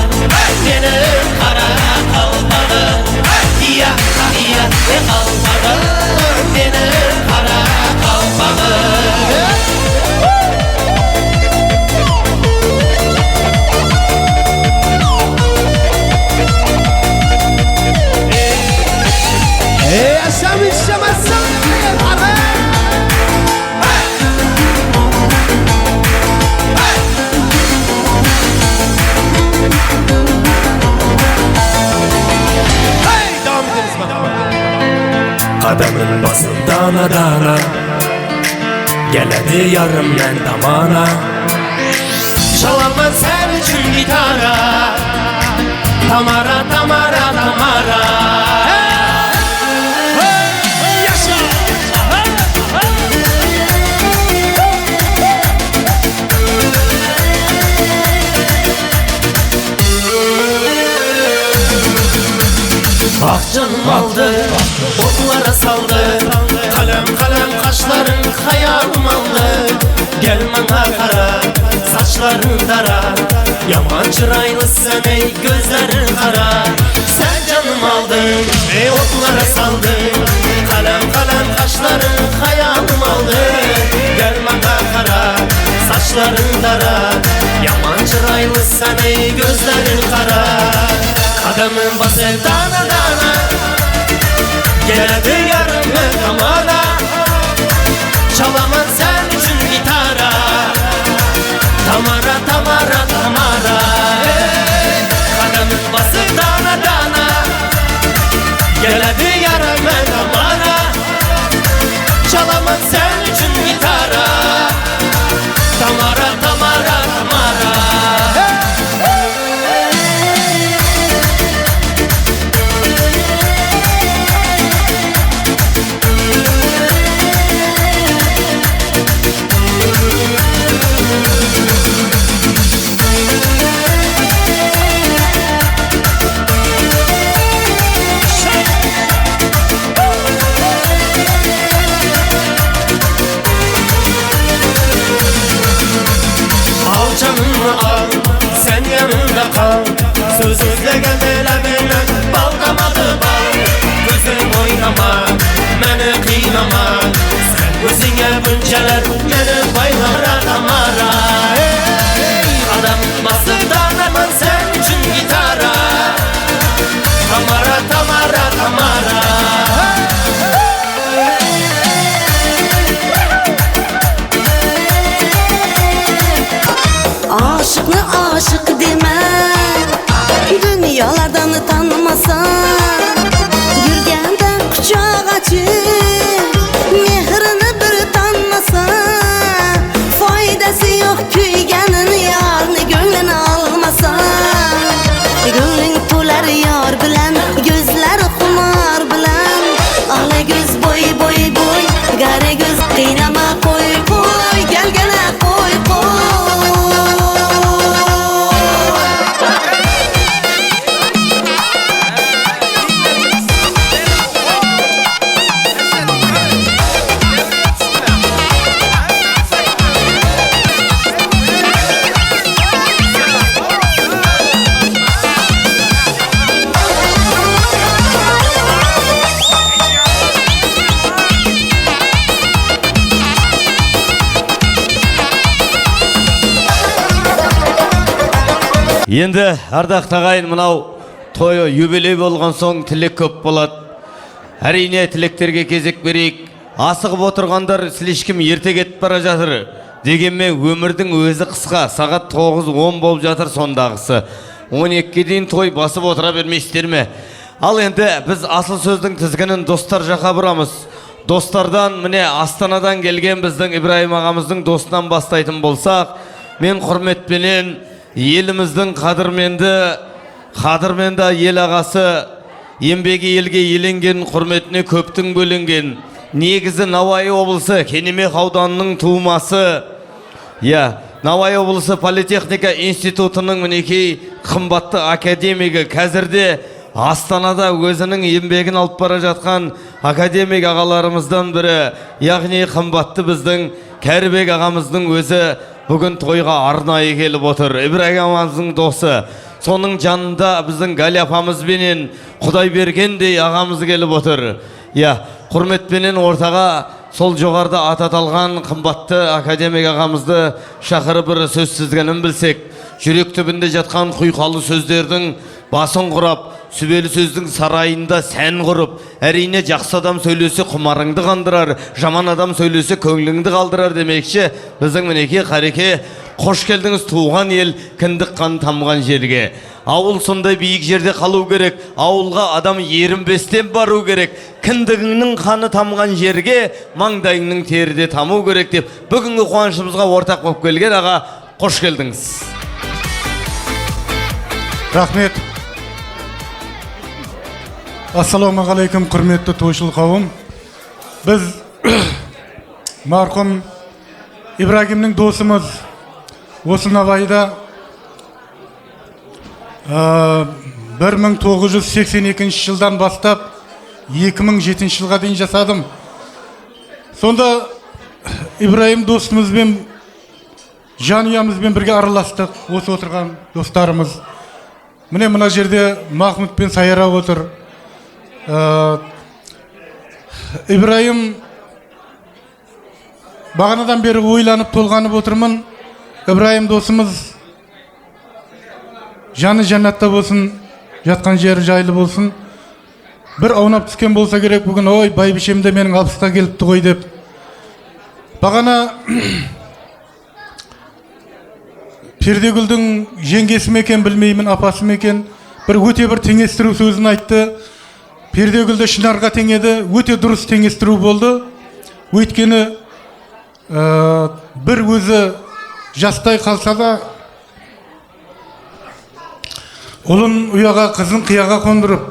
G: менің қара қалпағым. Иә, иә, қалпағым, менің қара қалпағым.
R: Qadamın basıp dana dana, Geledi yarım men damana.
G: Çalaman sen üçün gitara, Tamara, Tamara, Tamara. Yaşa! Ah canım aldı, otlara saldı. Kalem kalem kaşların hayalım aldı. Gel bana kara, saçların dara. Yaman çıraylı sen ey gözlerin kara. Sen canım aldın, otlara saldın. Kalem kalem kaşların hayalım aldı. Gel bana kara, saçların dara. Yaman çıraylı sen ey gözlerin kara. Kadamın bası dana dana, geldi yarımı tamana. Çalaman sen üçün gitara, Tamara, Tamara, Tamara. Hey! Kadamın bası dana dana, geldi yarımı tamana. Çalaman sen üçün gitara, Tamara, Tamara, Tamara. Hey! Sen yanımda kal. Söz sözlegen lebine bal damadı bal. Gözün oynama, beni kıynama. Sen gözüne buncalar beni baylara damara. Hey, adam basıp danaman sen üçün gitara. Tamara, Tamara, Tamara.
S: Aşıkны aşık deme, dünyalardan tanımasa. Yürgende kucak açıp mehrini bir tanımasa. Faydası yok kuygenin yarını gönlünü almasa. Gönlün tolar yar bilen, gözler xumar bilen. Ala göz boy boy boy, gara göz kıynama koy koy. Gel gele koy koy.
E: Енді ардақты ағайын, мынау тойы юбилей болған соң тілек көп болады. Әрине тілектерге кезек берейік. Асығып отырғандар слишком ерте кетіп бара жатыр. Дегенмен өмірдің өзі қысқа. Сағат 9:10 болып жатыр сондағысы. 12-ге дейін той басып отыра бермейсіздер ме? Ал енді біз асыл сөздің тізгінін достар жаққа бұрамыз. Достардан міне Астанадан келген біздің Ибраим ағамыздың досынан бастайтын болсақ, мен құрметпенен еліміздің қадірменді ел ағасы, еңбегі елге еленген, құрметіне көптің бөленген, негізі Науайы облысы Кенемех ауданының тумасы, иә, Науайы облысы политехника институтының мінекей қымбатты академигі, қазірде Астанада өзінің еңбегін алып бара жатқан академик ағаларымыздан бірі, яғни қымбатты біздің Кәрібек ағамыздың өзі бүгін тойға арнайы келіп отыр. Ибрагим ағамыздың досы. Соның жанында біздің Галя апамызбенен Құдайбергендей ағамыз келіп отыр. Я, құрметпенен ортаға сол жоғарыда аты аталған қымбатты академик ағамызды шақырып бір сөз тізгенін білсек, жүрек түбінде жатқан құйқалы сөздердің басын құрап, сүбелі сөздің сарайында сән құрып, әрине жақсы адам сөйлесе құмарыңды қандырар, жаман адам сөйлесе көңіліңді қалдырар демекші, біздің мінекей Қареке, қош келдіңіз туған ел, кіндік қан тамған жерге. Ауыл сондай биік жерде қалу керек, ауылға адам ерінбестен бару керек, кіндігіңнің қаны тамған жерге маңдайыңның тері де таму керек деп бүгінгі қуанышымызға ортақ болып келген аға, қош келдіңіз.
T: Рахмет. Ассалаумағалейкум, құрметті тойшыл қауым. Біз марқұм Ибрагимнің досымыз осы Навайда 1982 жылдан бастап 2007 жылға дейін жасадым. Сонда Ибрагим досымызбен, жанұямызбен бірге араластық, осы отырған достарымыз. Міне мына жерде Махмұд пен Сайра отыр. Ибрайым бағанадан бері ойланып толғанып отырмын. Ибрайым досымыз жаны жәннатта болсын, жатқан жері жайлы болсын. Бір аунап түскен болса керек бүгін, ой, байбішем де менің 60-қа келіпті ғой деп. Бағана Пердегүлдің жеңгесі ме екен білмеймін, апасы ме екен, бір өте бір теңестіру сөзін айтты. Пердегүлді шынарға теңеді, өте дұрыс теңестіру болды. Өйткені бір өзі жастай қалса да ұлын ұяға, қызын қияға қондырып,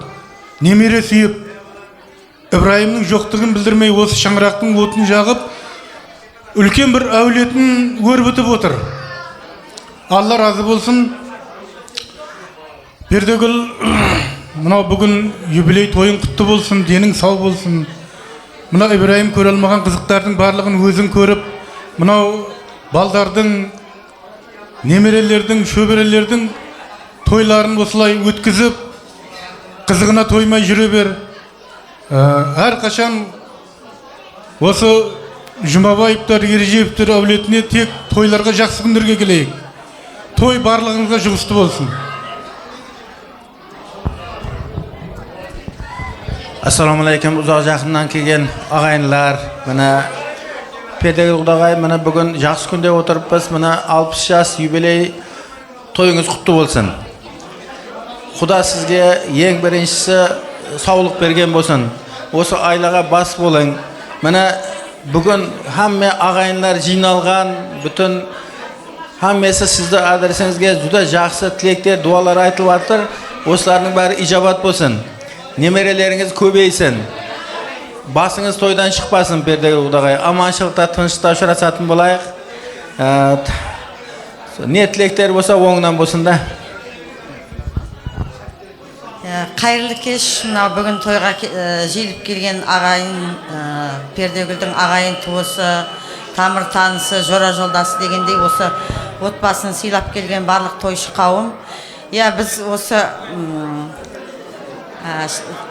T: немере сүйіп, Ибрайымның жоқтығын білдірмей осы шаңырақтың отын жағып, үлкен бір әулетін өрбітіп отыр. Алла разы болсын. Пердегүл, мынау бүгін юбилей тойың құтты болсын, денің сау болсын. Мына Ибрайым көре алмаған қызықтардың барлығын өзің көріп, мынау балдардың, немерелердің, шөберелердің тойларын осылай өткізіп, қызығына тоймай жүре бер. Әрқашан осы Жұмабаевтар, Ережеевтер әулетіне тек тойларға, жақсы күндерге келейік. Той барлығыңызға жұғысты болсын.
U: Assalomu alaykum, uzoq yaqindan kelgan og'aynilar. Mana Perdegul qudag'ay, mana bugun yaxshi kunda o'tiribmiz. Mana 60 yosh yubiley to'yingiz qutlu bo'lsin. Xudo sizga eng birinchisi sog'lik bergan bo'lsin. O'sha oilaga bas bo'ling. Mana bugun hamma og'aynilar jiynalgan, butun hammasi sizni adresingizga juda yaxshi tilaklar, duolar aytilyapti. O'shalarning bari ijobat bo'lsin. Nemereleringiz ko'paysin. Basыңыз тойдан шықпасын, Пердегүл құдағай. Аманшылықта, тыныштықта ұшырасатын болайық. Не тілектер болса, оңынан болсын да.
V: Қайырлы кеш. Мынау бүгін тойға жиылып келген ағайын, Пердегүлдің ағайын туысы, тамыр танысы, жора жолдасы дегендей осы отбасын сыйлап келген барлық тойшы қауым. Я, біз осы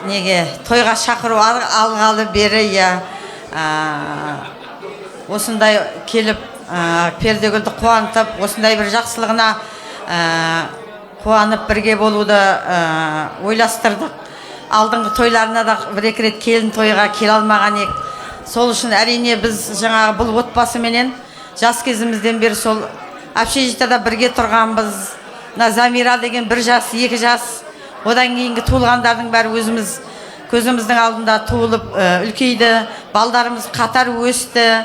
V: неге тойға шақыру алғалы бері, я, осындай келіп Пердегүлді қуантып, осындай бір жақсылығына қуанып бірге болуды ойластырдық. Алдыңғы тойларына да бір екі рет келін тойға келе алмаған ек. Сол үшін әрине біз жаңағы бұл отбасыменен жас кезімізден бері сол общежитияда бірге тұрғанбыз. Мына Замира деген 1 жас, 2 жас, одан кейінгі туылғандардың бәрі өзіміз көзіміздің алдында туылып үлкейді, балдарымыз қатар өсті.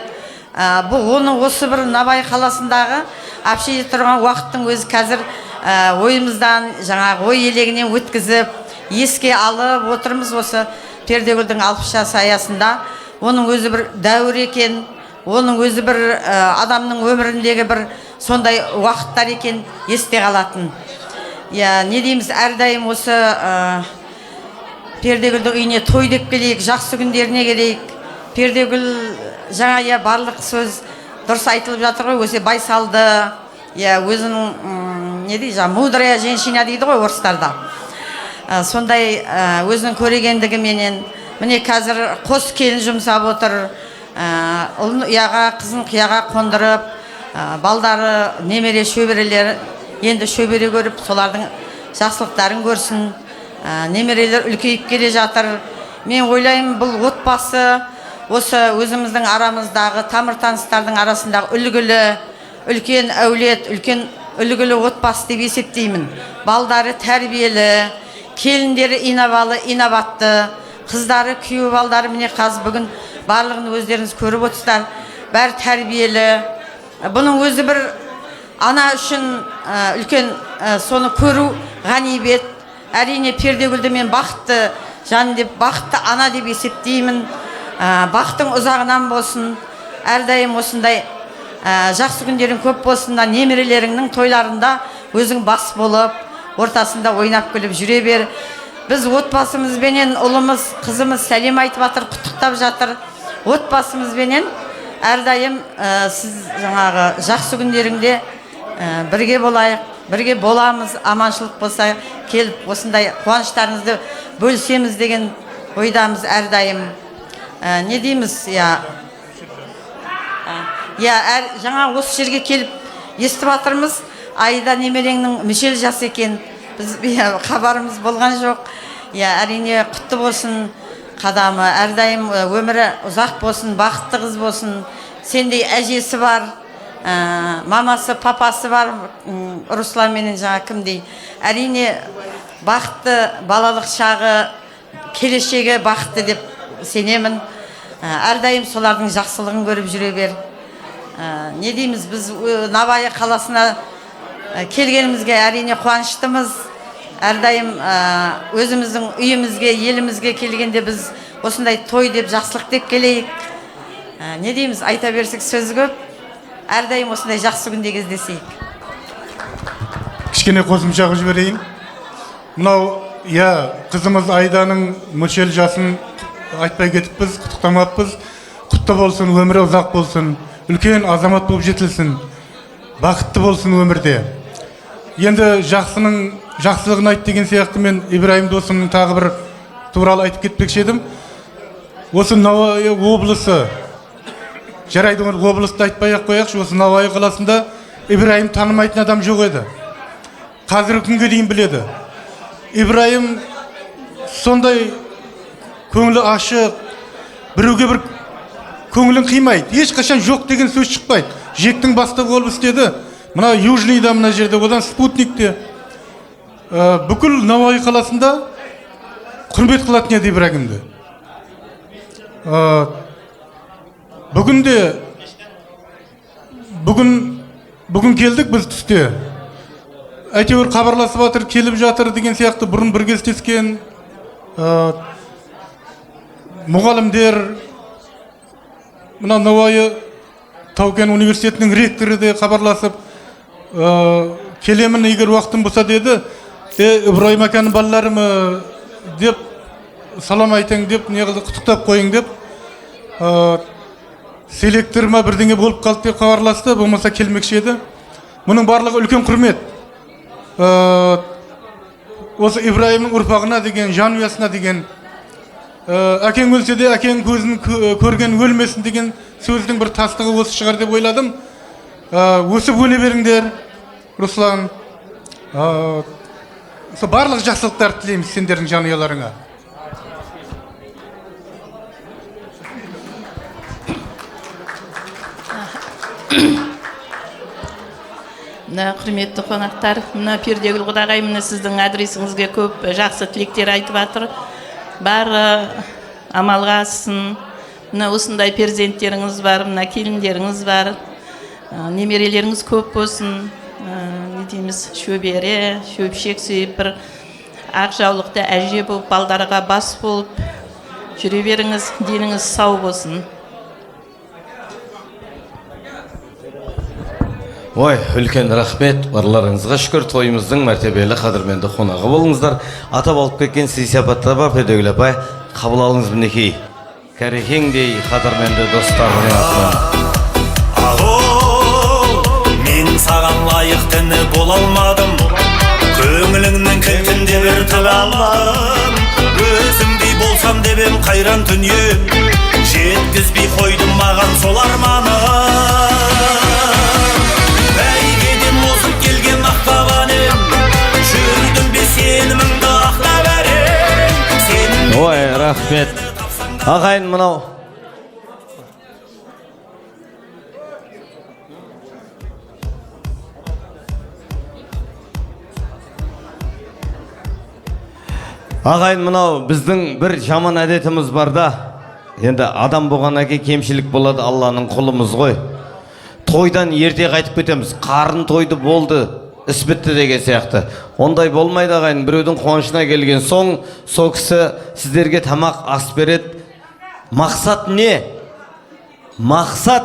V: Бұл оны осы бір Набай қаласындағы общежитие тұрған уақыттың өзі қазір ойымыздан жаңағы ой елегінен өткізіп, еске алып отырмыз осы Пердегүлдің 60 жасы аясында. Оның өзі бір дәуір екен, оның өзі бір адамның өміріндегі бір сондай уақыттар екен, есте қалатын. Я, не дейміз, әрдайым осы Пердегүлдің үйіне той деп келейік, жақсы күндеріне келейік. Пердегүл жаңа, иә, барлық сөз дұрыс айтылып жатыр ғой, өсе байсалды, иә, өзінің не дейді, жаңа мудрая женщина дейді ғой орыстарда. Сондай өзінің көрегендігіменен міне қазір қос келін жұмсап отыр, ұлын ұяға, қызын қияға қондырып, балдары, немере шөберелері енді шөбере көріп, солардың жақсылықтарын көрсін. Немерелер үлкейіп келе жатыр. Мен ойлаймын, бұл отбасы осы өзіміздің арамыздағы тамыр таныстардың арасындағы үлгілі үлкен әулет, үлкен үлгілі отбасы деп есептеймін. Балдары тәрбиелі, келіндері инабалы, инабатты, қыздары, күйеу балдары міне қазір бүгін барлығын өздеріңіз көріп отырсыздар, бәрі тәрбиелі. Бұның өзі бір ана үшін үлкен соны көру ғанибет. Әрине Пердегүлді мен бақытты жан деп, бақытты ана деп есептеймін. Бақытың ұзағынан болсын, әрдайым осындай жақсы күндерің көп болсын, немерелеріңнің тойларында өзің бас болып, ортасында ойнап күліп жүре бер. Біз отбасымызбенен ұлымыз, қызымыз сәлем айтып жатыр, құттықтап жатыр. Отбасымызбенен әрдайым сіз жаңағы жақсы күндеріңде бірге болайық, бірге боламыз, аманшылық болса келіп осындай қуаныштарыңызды бөлісеміз деген ойдамыз әрдайым. Не дейміз, иә, жаңа осы жерге келіп естіп жатырмыз, Айда немереңнің мүшел жас екен, біз хабарымыз болған жоқ. Иә, әрине құтты болсын қадамы, әрдайым өмірі ұзақ болсын, бақытты қыз болсын. Сендей әжесі бар, мамасы, папасы бар, Руслан менен жаңа кімдей. Әрине бақытты балалық шағы, келешегі бақытты деп сенемін. Әрдайым солардың жақсылығын көріп жүре бер. Не дейміз, біз Навайы қаласына келгенімізге әрине қуаныштымыз. Әрдайым өзіміздің үйімізге, елімізге келгенде біз осындай той деп, жақсылық деп келейік. Не дейміз, айта берсек сөз көп. Әрдайым осындай жақсы күнде кездесейік.
T: Кішкене қосымша қылып жіберейін. Мынау, иә, қызымыз Айданың мүшел жасын айтпай кетіппіз, құттықтамаппыз. Құтты болсын, өмірі ұзақ болсын, үлкен азамат болып жетілсін, бақытты болсын өмірде. Енді жақсының жақсылығын айт деген сияқты мен Ибраим досымның тағы бір туралы айтып кетпекші едім. Осы Навайы облысы, жарайды, облысты айтпай ақ қояйықшы, осы Навайы қаласында Ибраим танымайтын адам жоқ еді. Қазіргі күнге дейін біледі. Ибраим сондай көңілі ашық, біреуге бір көңілін қимайды, ешқашан жоқ деген сөз шықпайды. Жектің бастығы болып істеді. Мына Южныйда, мына жерде, одан Спутникте. Бүкіл Навайы қаласында құрмет қылатын еді Ибрагимді. Бүгінде бүгін келдік біз түсте. Әйтеуір хабарласып жатыр, келіп жатыр деген сияқты бұрын бірге істескен мұғалімдер, мына Навайы Тау-кен университетінің ректоры де хабарласып, келемін егер уақытым болса деді. Ибраим аканың балаларым деп салам айтың деп, не қылды, құттықтап қойың деп, селектор ма бірдеңе болып қалды деп хабарласты, болмаса келмекші еді. Мұның барлығы үлкен құрмет. Осы Ибраимның ұрпағына деген, жанұясына деген, әкең өлсе де әкең көзін көрген өлмесін деген сөздің бір тастығы осы шығар деп ойладым. Өсіп өне беріңдер, Руслан. Сол барлық жақсылықтарды тілейміз сендердің жанұяларыңа.
A: Мына құрметті қонақтар, мына Пердегүл құдағай, мына сіздің адресіңізге көп жақсы тілектер айтып жатыр. Бары амалға ассын. Мына осындай перзенттеріңіз бар, мына келіндеріңіз бар, немерелеріңіз көп болсын. Не дейміз, шөбере, шөпшек сүйіп, бір ақ жаулықты әже болып, балдарға бас болып жүре беріңіз, деніңіз сау болсын.
E: Ой, үлкен рахмет, барларыңызға шүкір, тойымыздың мәртебелі қадірменді қонағы болыңыздар. Атап алып кеткен сый-сияпаттар бар, Пердегүл апай, қабыл алыңыз мінекей. Кәрекеңдей қадірменді достарының атынан.
B: Ағо, мен саған лайық діні бола алмадым, көңіліңнің кілтінде бір тіл алмадым. Өзіңдей болсам деп ем қайран дүние, жеткізбей қойдым маған сол арманым. Бәйгеден озып келген ақтабан ем, жүрдім бе сеніміңді ақтап әрең.
E: Ой, рахмет. Ағайын, мынау ағайын, мынау біздің бір жаман әдетіміз бар да. Енді адам болғаннан кейін кемшілік болады, Алланың құлымыз ғой. Тойдан ерте қайтып кетеміз, қарын тойды болды, іс бітті деген сияқты. Ондай болмайды ағайын, біреудің қуанышына келген соң, сол кісі сіздерге тамақ ас береді. Мақсат не? Мақсат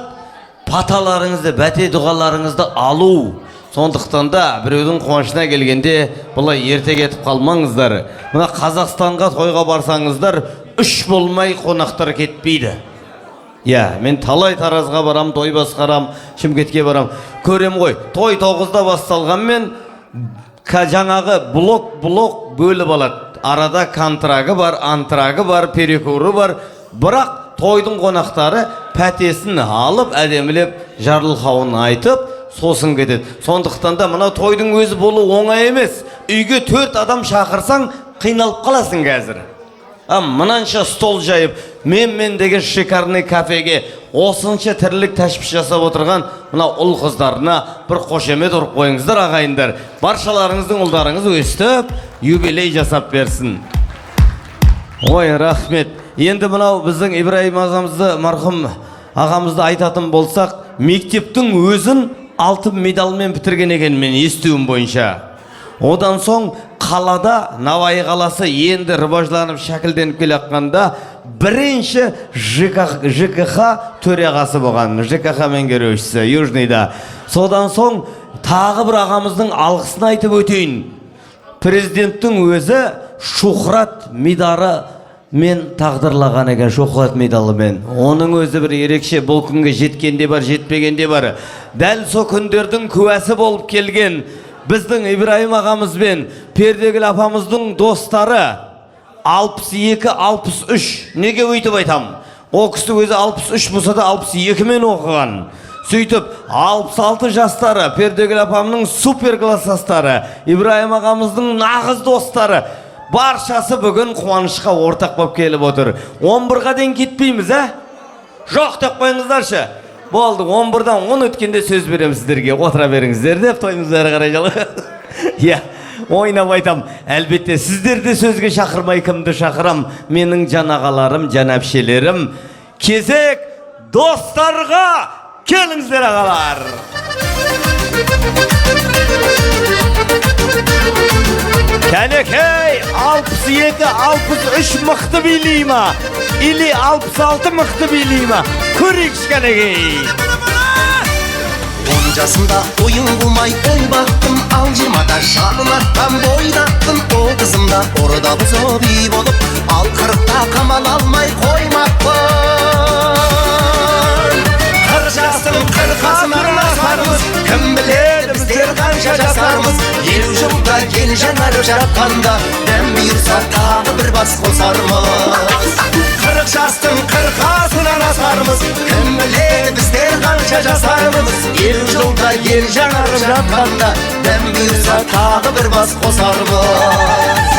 E: баталарыңызды, бәте дұғаларыңызды алу. Сондықтан да біреудің қуанышына келгенде бұлай ерте кетіп қалмаңыздар. Мына Қазақстанға тойға барсаңыздар, 3 болмай қонақтар кетпейді. Иә, мен талай Таразға барам, той басқарам, Шымкентке барам. Көрем ғой, той 9-да басталғанмен жаңағы блок-блок бөліп алады. Арада контрагы бар, антрагы бар, перекуры бар. Бірақ тойдың қонақтары пәтесін алып, әдемілеп жарылқауын айтып, сосын кетеді. Сондықтан да мына тойдың өзі болу оңай емес. Үйге 4 адам шақырсаң, қиналып қаласың қазір. Мынанша стол жайып, мен деген шикарный кафеге осынша тірлік тәшпіш жасап отырған мына ұл қыздарына бір қошемет ұрып қойыңыздар ағайындар. Баршаларыңыздың ұлдарыңыз өстіп юбилей жасап берсін. Ой, рахмет. Енді мынау біздің Ибраим ағамызды, марқұм ағамызды айтатын болсақ, мектептің өзін алтын медалмен бітірген екен мен естуім бойынша. Одан соң қалада, Навайы қаласы енді рыважланып шәкілденіп келе жатқанда бірінші ЖКХ төрағасы болған, ЖКХ меңгерушісі Южныйда. Содан соң тағы бір ағамыздың алғысын айтып өтейін. Президенттің өзі Шухрат медалі мен тағдырлаған екен, Шухрат медалымен. Оның өзі бір ерекше, бұл күнге жеткенде бар, жетпегенде бар. Дәл сол күндердің куәсі болып келген біздің Ибраим ағамыз бен Пердегүл апамыздың достары 62-63. Неге өйтіп айтам? О кісі өзі 63 болса да 62-мен оқыған. Сөйтіп 66 жастары, Пердегүл апамның супер класстастары, Ибраим ағамыздың нағыз достары, баршасы бүгін қуанышқа ортақ болып келіп отыр. 11-ға дейін кетпейміз, ә? Жоқ деп қойыңыздаршы. Болды, 11-дан 10 өткенде сөз беремін сіздерге, отыра беріңіздер деп тойымыз әрі қарай жалғасады. Иә, ойнап айтам. Әлбетте, сіздерді сөзге шақырмай кімді шақырам? Менің жан ағаларым, жан әпшелерім. Кезек достарға келіңіздер, ағалар. Кәнекей, 62, 63 мықты билей ма? Или 66 мықты билей ма? Көрейікші кәнекей.
C: 10 жасымда ойын қумай ой бақтым, ал 20-да жалын атқан бойдақтым. 30-ымда орда бұзып үй болып, ал 40-та қамал алмай қоймаппын. 40 жастың қырқасынан асармыз, кім біледі біздер қанша жасармыз. 50 жылда ел жанарып жатқанда, дәм бұйырса тағы бір бас қосармыз. 40 жастың қырқасынан асармыз, кім біледі біздер қанша жасармыз. 50 жылда ел жанарып жатқанда, дәм бұйырса тағы бір бас қосармыз.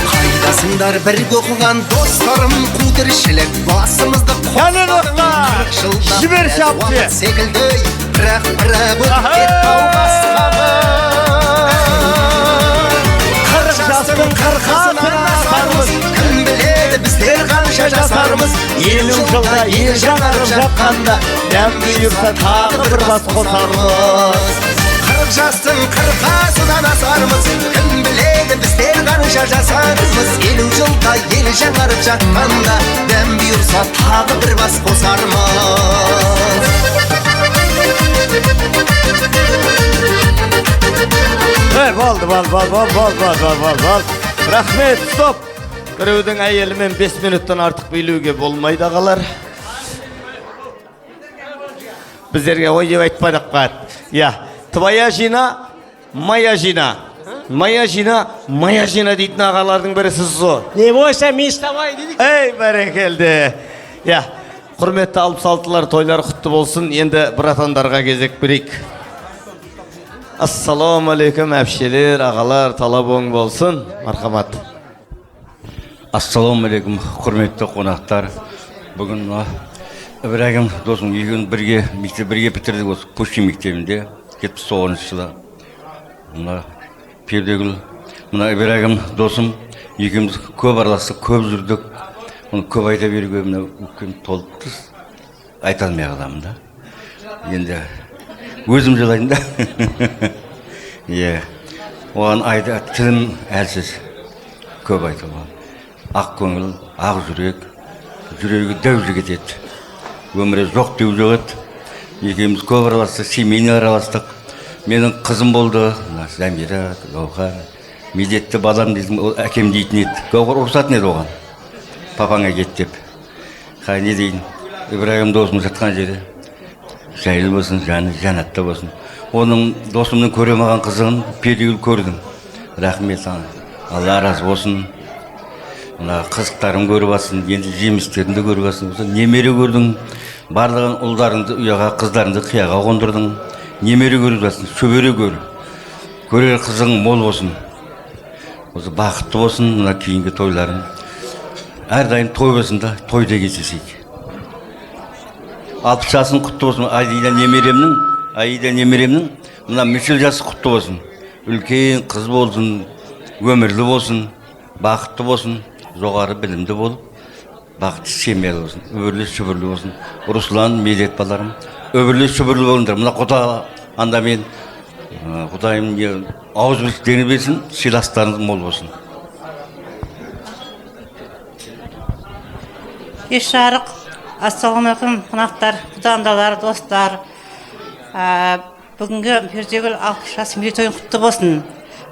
C: Қайдасыңдар бірге оқыған достарым, қу тіршілік басымызды қостадың.
E: Жібер шапты
C: секілді, бірақ бірақ өтіп кетті ау басқамыз. 40 жастың қырқасынан асармыз, кім біледі біздер қанша жасармыз. 50 жылда ел жанарып жатқанда, дәм бұйырса тағы бір бас қосармыз. 40 жастың қырқасынан асармыз. Кім біледі біздер қанша жасармыз. 50 жылда ел жаңарып жатқанда, дәм бұйырса тағы бір бас қосармыз.
E: Ей, болды, болды, болды, болды, болды, болды, болды, болды. Рахмет, стоп. Біреудің әйелімен 5 минуттан артық билеуге болмайды, ағалар. Біздерге ой деп айтпадық па? Я, твоя жена, моя жена. Моя жена, моя жена дейтін ағалардың бірі сіз ғой.
D: Не бойся, мен вставай дейді.
E: Ей, бәрекелді. Я, құрметті 66-лар, тойлар құтты болсын. Енді братандарға кезек берейік. Ассалауму алейкум, әпшелер, ағалар, талап оң болсын. Мархамат.
H: Ассалауму алейкум, құрметті қонақтар. Бүгін мына Ибрагим досым екеуміз бірге мектеп бірге бітірдік осы Пушкин мектебінде 79 жылы. Мына Пердегүл, мына Ибрагим досым екеуміз көп араластық, көп жүрдік. Оны көп айта беруге мына өкпем толып тұр. Айта алмай қаламын да. Енді өзім жылаймын да. Иә. Оған айта тілім әлсіз. Көп айтуға. Ақ көңіл, ақ жүрек, жүрегі дәу жігіт еді. Өмірі жоқ деу жоқ еді. Екеуміз көп араластық, семейный араластық. Менің қызым болды, мына Замира, Гауһар. Медетті балам дейтін, ол әкем дейтін еді. Гауһар ұрысатын еді оған. Папаңа кет деп. Қай не дейін, Ибрагим досым жатқан жері жайлы болсын, жаны жәннатта болсын. Оның досымның көре алмаған қызығын Пердегүл көрдім. Рахмет саған. Алла разы болсын. Мына қызықтарын көріп алсын, енді жемістерін де көріп алсын. Осы немере көрдің, барлығын ұлдарыңды ұяға, қыздарыңды қияға қондырдың. Немере көріп жатсың, шөбере көр. Көрер қызығың мол болсын. Осы бақытты болсын мына кейінгі тойларың. Әрдайым той болсын да, тойда кездесейік. 60 жасың құтты болсын, Аида немеремнің, Аида немеремнің мына мүшел жасы құтты болсын. Үлкен қыз болсын, өмірлі болсын, бақытты болсын, жоғары білімді болып, бақытты семьялы болсын, үбірлі шүбірлі болсын. Руслан, Медет балаларым, үбірлі шүбірлі болыңдар. Мына құда анда мен Құдайым ауызбірліктерін берсін, сыйластарыңыз мол болсын.
W: Кеш жарық. Ассалаумағалейкум, қонақтар, құдандалар, достар. Бүгінгі Пердегүл 60 жас мерейтойың құтты болсын.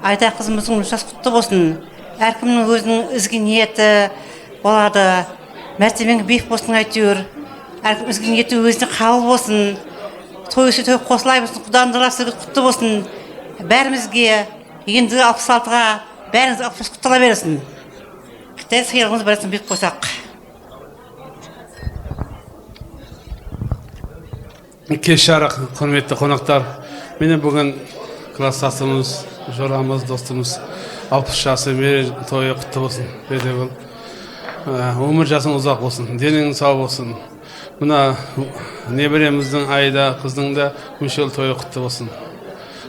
W: Айда қызымыздың жасы құтты болсын. Әркімнің өзінің ізгі ниеті болады. Мәртебең биік болсын әйтеуір. Әркім ізгі ниеті өзіне қабыл болсын. Той өсе той қосылай болсын, құдандалар сізге құтты болсын. Бәрімізге енді 66-ға бәріңіз 60 құттыла берсін. Құдай сыйлығымыз берсін, биік қойсақ.
X: Кеш жарық, құрметті қонақтар. Мені бүгін класстасымыз, жорамыз, достымыз 60 жасы мерейтойы құтты болсын. Пердегүл, өмір жасың ұзақ болсын, денің сау болсын. Мына немереміздің Аида қыздың да мүшел тойы құтты болсын.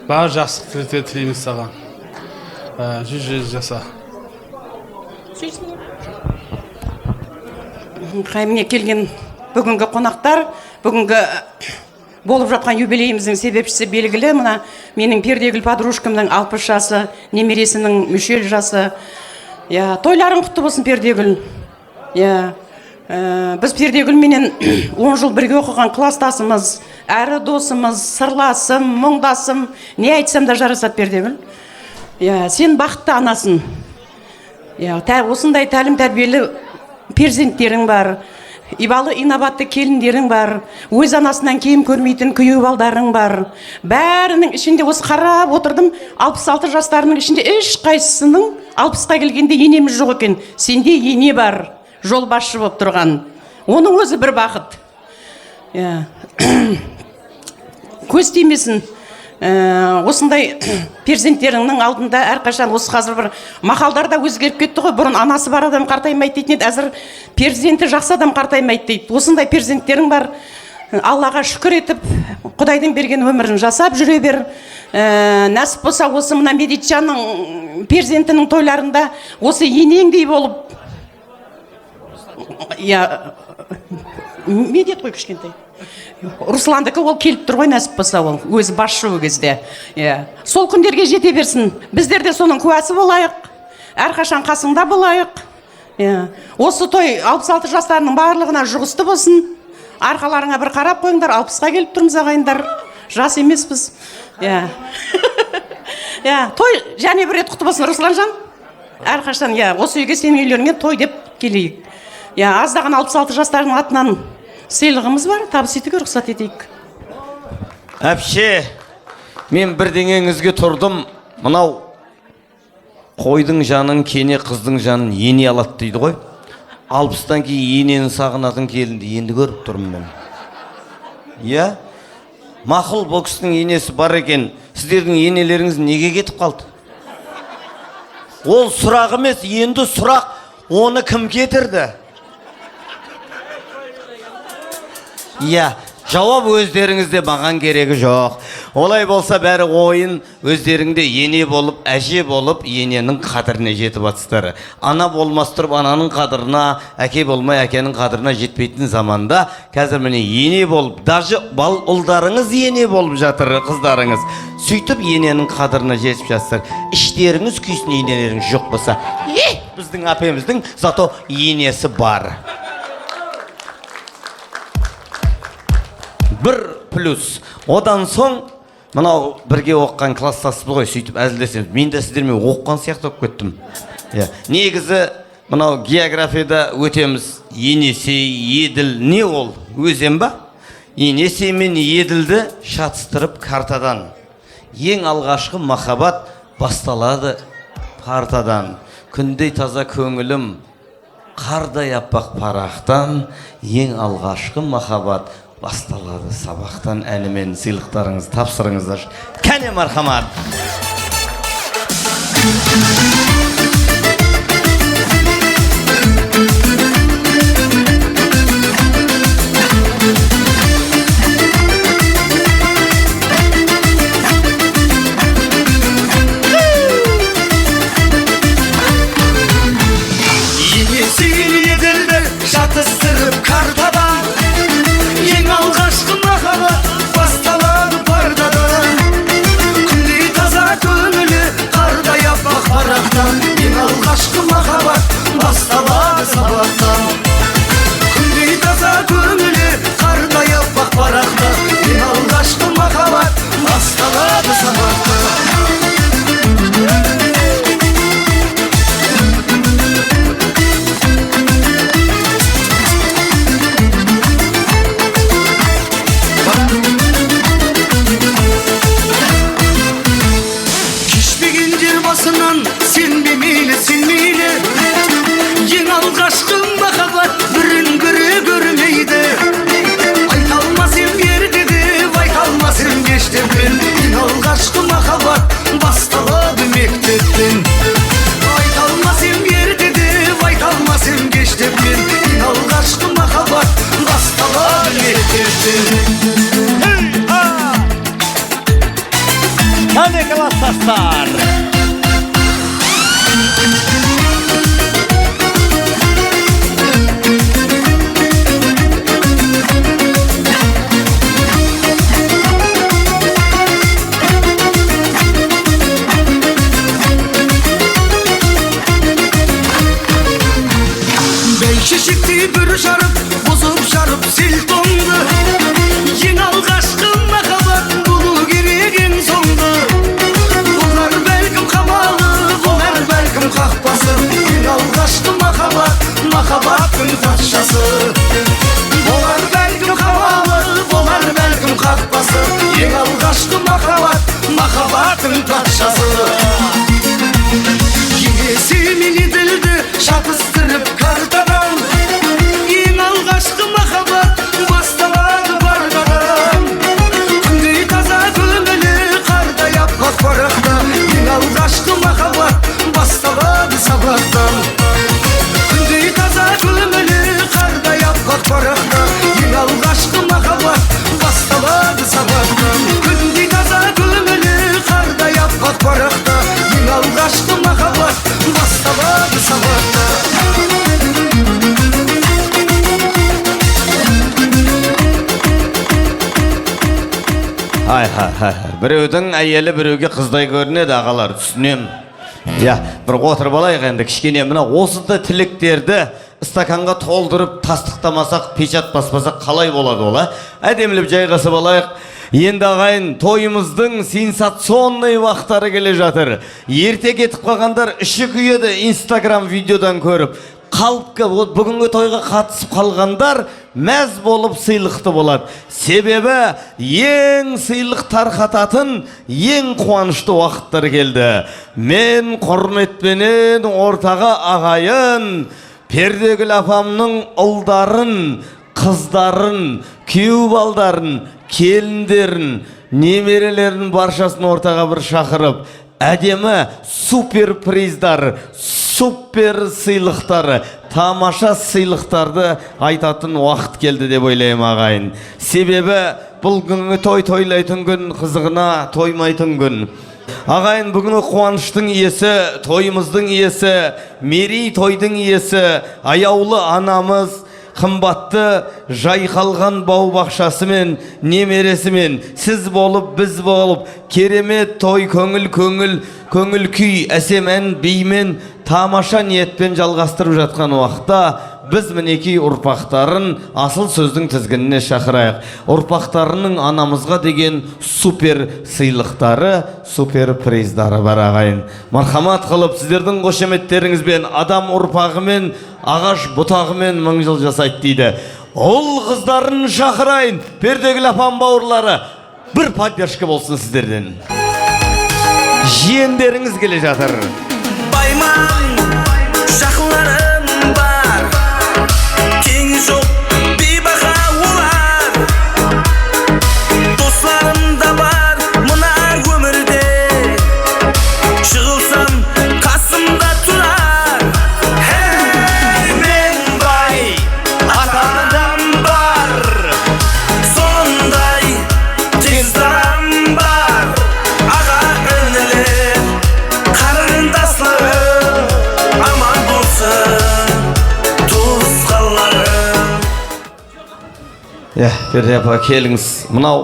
X: Бар жақсылық тілектер тілейміз саған. 100 жаса.
Y: Міне келген бүгінгі қонақтар, бүгінгі болып жатқан юбилейіміздің себепшісі белгілі. Мына менің Пердегүл подружкамның 60 жасы, немересінің мүшел жасы. Я, тойларың құтты болсын, Пердегүл. Я, біз Пердегүлменен 10 жыл бірге оқыған класстасымыз, әрі досымыз, сырласым, мұңдасым, не айтсам да жарасады Пердегүл. Я, сен бақытты анасың. Я, осындай тәлім тәрбиелі перзенттерің бар. Ибалы инабатты келіндерің бар, өз анасынан кем көрмейтін күйеу балдарың бар. Бәрінің ішінде осы қарап отырдым, 66 жастарының ішінде ешқайсысының 60-қа келгенде енеміз жоқ екен. Сенде ене бар, жол басшы болып тұрған. Оның өзі бір бақыт. Көз тимесін. Осындай перзенттеріңнің алдында әрқашан осы қазір бір мақалдар да өзгеріп кетті ғой. Бұрын анасы бар адам қартаймайды дейтін еді, әзір перзенті жақсы адам қартаймайды дейді. Осындай перзенттерің бар. Аллаға шүкір етіп, Құдайдың берген өмірін жасап жүре бер. Нәсіп болса осы мына Медетжанның перзентінің тойларында осы енеңдей болып, я, Медет қой кішкентай. Русландікі ол келіп тұр ғой, нәсіп болса, ол өзі басшы ол кезде. Иә. Сол күндерге жете берсін. Біздер де соның куәсі болайық. Әрқашан қасыңда болайық. Иә. Осы той 66 жастарының барлығына жұғысты болсын. Арқаларыңа бір қарап қойыңдар, 60-қа келіп тұрмыз ағайындар. Жас емеспіз. Иә. Иә, той және бір рет құтты болсын, Русланжан. Әрқашан, иә, осы үйге, сенің үйлеріңе той деп келейік. Иә, аздаған 66 жастардың атынан сыйлығымыз бар, табыс етуге рұқсат етейік.
E: Әпше, мен бірдеңеңізге тұрдым. Мынау қойдың жанын кене, қыздың жанын ене алады дейді ғой. 60-тан кейін енені сағынатын келінді енді көріп тұрмын мен. Иә, мақұл, бұл кісінің енесі бар екен. Сіздердің енелеріңіз неге кетіп қалды? Ол сұрақ емес, енді сұрақ, оны кім кетірді? Иә, жауап өздеріңізде, маған керегі жоқ. Олай болса бәрі ойын, өздеріңде ене болып, әже болып, ененің қадіріне жетіп атсыздар. Ана болмас тұрып ананың қадіріне, әке болмай әкенің қадіріне жетпейтін заманда, қазір міне ене болып, даже бал ұлдарыңыз ене болып жатыр, қыздарыңыз. Сөйтіп ененің қадіріне жетіп жатсыздар. Іштеріңіз күйсін, енелеріңіз жоқ болса. Біздің әпеміздің зато енесі бар. Бір плюс. Одан соң мынау бірге оқыған класстаспыз ғой, сөйтіп әзілдесеміз. Мен де сіздермен оқыған сияқты болып кеттім. Иә. Негізі мынау географияда өтеміз. Енесей, Еділ не ол? Өзен ба? Енесей мен Еділді шатыстырып картадан. Ең алғашқы махаббат басталады партадан. Күндей таза көңілім қардай аппақ парақтан, ең алғашқы махаббат басталады сабақтан әнімен сыйлықтарыңызды тапсырыңыздар. Кәне, мархамат.
C: Енесей Еділді жатыстырып картадан, ең алғашқы махаббат басталады партадан. Күндей таза көңілі қардай аппақ парақтан, ең алғашқы махаббат басталады сабақтан. Күндей таза көңілі қардай аппақ парақтан, ең алғашқы махаббат басталады сабақтан. Сенбе мейлі, сен мейлі, ең алғашқы махаббат бірін бірі көрмейді. Айта алмас ем ерте деп, айта алмас ем кеш деп мен, ең алғашқы махаббат басталады мектептен. Айта алмас ем ерте деп, айта алмас ем кеш деп мен, ең алғашқы махаббат басталады мектептен.
E: Қане, класстастар!
C: Бәйшешектей бүр жарып, бұзып жарып сел тоңды, ең алғашқы махаббат болу керек ең соңғы. Олар бәлкім
E: Ай, ай, біреудің әйелі біреуге қыздай көрінеді, ағалар, түсінемін. Иә, бір отырып алайық енді кішкене. Мына осындай тілектерді стаканға толтырып тастықтамасақ, печат баспасақ қалай болады ол, а? Әдемілеп жайғасып алайық. Енді ағайын, тойымыздың сенсационный уақыттары келе жатыр. Ерте кетіп қалғандар іші күйеді Инстаграм видеодан көріп. Қалыпқа бүгінгі тойға қатысып қалғандар мәз болып сыйлықты болады. Себебі ең сыйлық тарқататын ең қуанышты уақыттар келді. Мен құрметпенен ортаға ағайын Пердегүл апамның ұлдарын, қыздарын, күйеу балдарын, келіндерін, немерелерін баршасын ортаға бір шақырып, әдемі супер приздар, супер сыйлықтары, тамаша сыйлықтарды айтатын уақыт келді деп ойлаймын ағайын. Себебі бұл күнгі той тойлайтын күн, қызығына тоймайтын күн. Ағайын, бүгінгі қуаныштың иесі, тойымыздың иесі, мерей тойдың иесі, аяулы анамыз, қымбатты жайқалған бау-бақшасымен, немересімен, сіз болып, біз болып, керемет той көңіл көңіл күй, әсем ән бимен, тамаша ниетпен жалғастырып жатқан уақытта біз мінекей ұрпақтарын асыл сөздің тізгініне шақырайық. Ұрпақтарының анамызға деген супер сыйлықтары, супер приздары бар ағайын. Мархамат қылып, сіздердің қошеметтеріңізбен адам ұрпағымен, ағаш бұтағымен 1000 жыл жасайды дейді. Ұл қыздарын шақырайын, Пердегүл апам бауырлары, бір поддержка болсын сіздерден. Жиендеріңіз келе жатыр.
F: Байман, жақынларым бар, теңі жоқ бейбаха олар. Достарым да бар мына өмірде, жығылсам қасымда тұрар. Hey, мен бай, ата-анам бар, сондай тез-дарам бар. Аға інілер, қарындастарым, аман болсын туысқанларым.
E: Иә, Перде апа, келіңіз. Мынау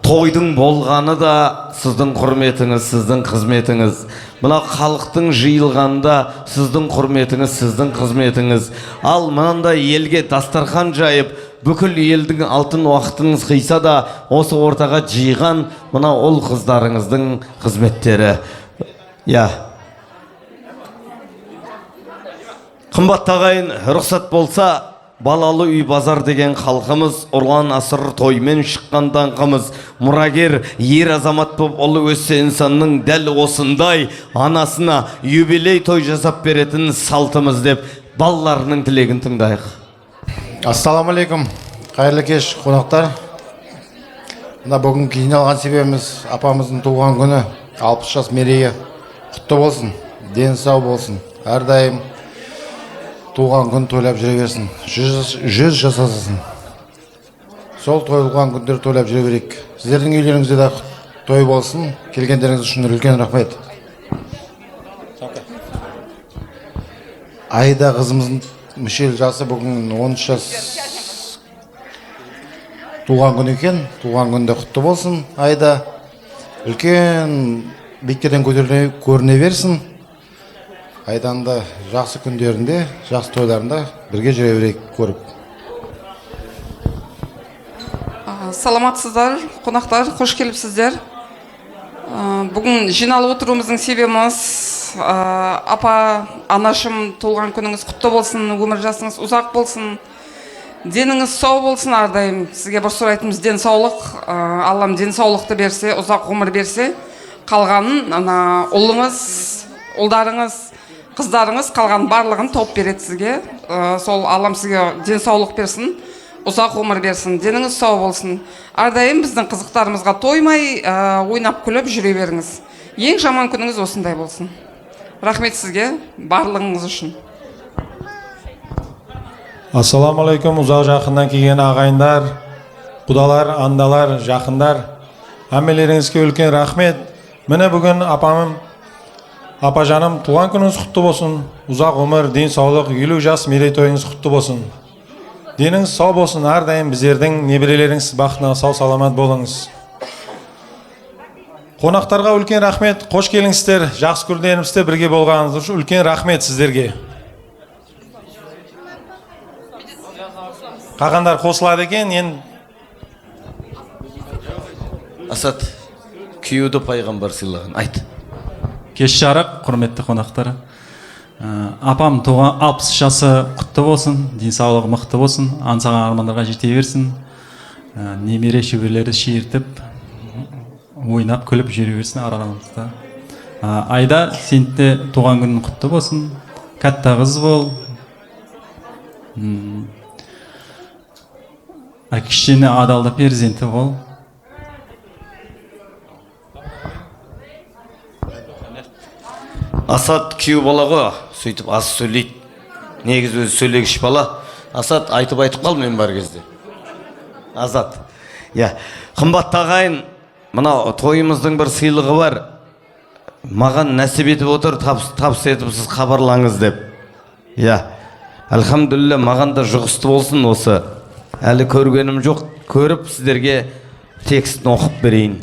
E: тойдың болғаны да сіздің құрметіңіз, сіздің қызметіңіз. Мынау халықтың жиылғанда сіздің құрметіңіз, сіздің қызметіңіз. Ал мынандай елге дастархан жайып, бүкіл елдің алтын уақытыңыз қиса да, осы ортаға жиған мынау ұл қыздарыңыздың қызметтері. Иә. Қымбатты ағайын, рұқсат болса, балалы үй базар деген халқымыз, ұрлан асыр тоймен шыққан даңқымыз, мұрагер ер азамат боп ұлы өссе инсанның дәл осындай анасына юбилей той жасап беретін салтымыз деп балаларының тілегін тыңдайық.
I: Ассаламу алейкум, қайырлы кеш қонақтар. Мына бүгінгі жиналған себебіміз апамыздың туған күні, 60 жас мерейі құтты болсын, дені сау болсын, әрдайым туған күн тойлап жүре берсін, 100 жасасын. Сол тойлаған күндер тойлап жүре берейік. Сіздердің үйлеріңізде де той болсын. Келгендеріңіз үшін үлкен рахмет. Айда қызымыздың мүшел жасы бүгін 13 жас туған күн екен. Туған күнде құтты болсын Айда. Үлкен биіктерден көріне берсін. Айдан да жақсы күндерінде, жақсы тойларында бірге жүре берейік көріп.
J: Саламатсыздар, қонақтар, қош келіпсіздер. Бүгін жиналып отыруымыздың себебіміз апа, анашым туған күніңіз құтты болсын, өмір жасыңыз ұзақ болсын, деніңіз сау болсын. Әрдайым сізге бір сұрайтынымыз денсаулық. Аллам денсаулықты берсе, ұзақ ғұмыр берсе, қалғанын ана ұлыңыз, ұлдарыңыз, қыздарыңыз қалған барлығын тауып береді сізге. Сол Аллам сізге денсаулық берсін, ұзақ ғұмыр берсін, деніңіз сау болсын. Әрдайым біздің қызықтарымызға тоймай, ойнап күліп жүре беріңіз. Ең жаман күніңіз осындай болсын. Рахмет сізге барлығыңыз үшін.
K: Ассаламу алейкум, ұзақ жақыннан келген ағайындар, құдалар, андалар, жақындар. Әмелеріңізге үлкен рахмет. Міне бүгін апамым, апажаным, туған күніңіз құтты болсын. Ұзақ өмір, денсаулық, 50 жас мерейтойыңыз құтты болсын. Деніңіз сау болсын, әрдайым біздердің немерелеріңіз бақытына сау саламат болыңыз. Қонақтарға үлкен рахмет, қош келіңіздер, жақсы күндерімізде бірге болғаныңыз үшін үлкен рахмет сіздерге. Қағандар қосылады екен, енді
E: Асат, күйеуді пайғамбар сыйлаған, айт.
L: Кеш жарық, құрметті қонақтар. Апам туған 60 жасы құтты болсын, денсаулығы мықты болсын, аңсаған армандарға жете берсін. Немере шөберелерді шиіртіп, ойнап күліп жүре берсін арамызда. Айда, сен де туған күнің құтты болсын, кәтта қыз бол. Әке-шешеңе адалды перзенті бол.
E: Асат күйеу бала ғой, сөйтіп аз сөйлейді. Негізі өзі сөйлегіш бала. Асат айтып қал мен бар кезде. Азат. Я, қымбатты ағайын, мынау тойымыздың бір сыйлығы бар. Маған нәсіп етіп отыр, табыс етіп сіз хабарлаңыз деп. Я, альхамдулилля, маған да жұғысты болсын осы. Әлі көргенім жоқ, көріп сіздерге текстін оқып берейін.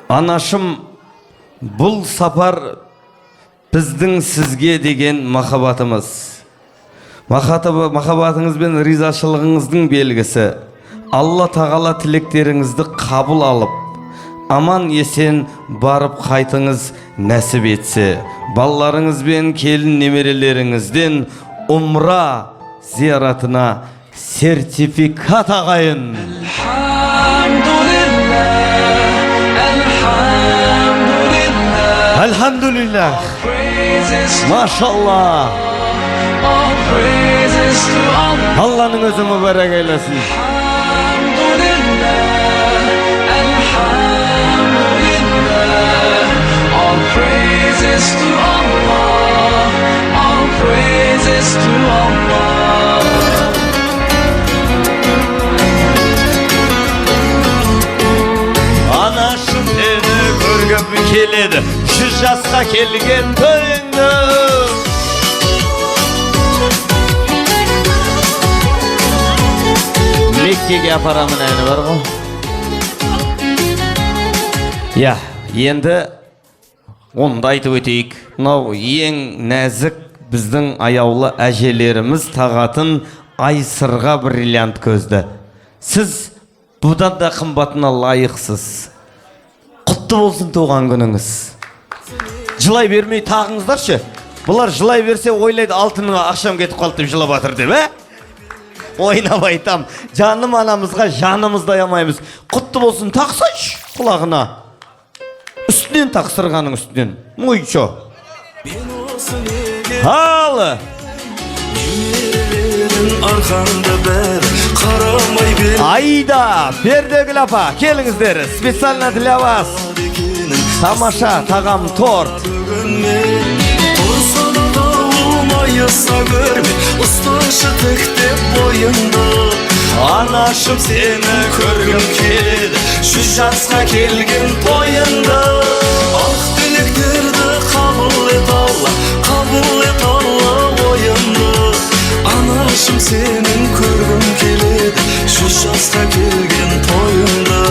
E: Анашым, бұл сапар біздің сізге деген махаббатымыз. Махаббатыңыз бен ризашылығыңыздың белгісі. Алла тағала тілектеріңізді қабыл алып, аман есен барып қайтыңыз нәсіп етсе. Балаларыңыз бен келін немерелеріңізден умра зияратына сертификат ағайын. Elhamdülillah. Maşallah. Allah'ın özü mübarek eylesin. Анашым сені көргім келеді, 100 жасқа келген тойыңды. Меккеге апарамын әні бар ғой. Я, енді оны да айтып өтейік. Мынау ең нәзік біздің аяулы әжелеріміз тағатын ай сырға бриллиант көзді. Сіз бұдан да қымбатына лайықсыз. Құтты болсын туған күніңіз. Жылай бермей тағыңыздаршы. Бұлар жылай берсе ойлайды алтынға ақшам кетіп қалды деп жылап жатыр деп, ә? Ойнап айтам. Жаным анамызға жанымызды аямаймыз. Құтты болсын, тақсайшы құлағына. Үстінен тақсырғаның үстінен. Ну и чё? Ал! Айда, Пердегүл апа, келіңіздер. Специально для вас. Тамаша тағам торт. Анашым сені көргім келеді, 100 жасқа келген тойыңды.
F: Ақ тілектерді қабыл ет Алла, қабыл ет Алла ойымды. Анашым сенің көргім келеді, 100 жасқа келген тойыңды.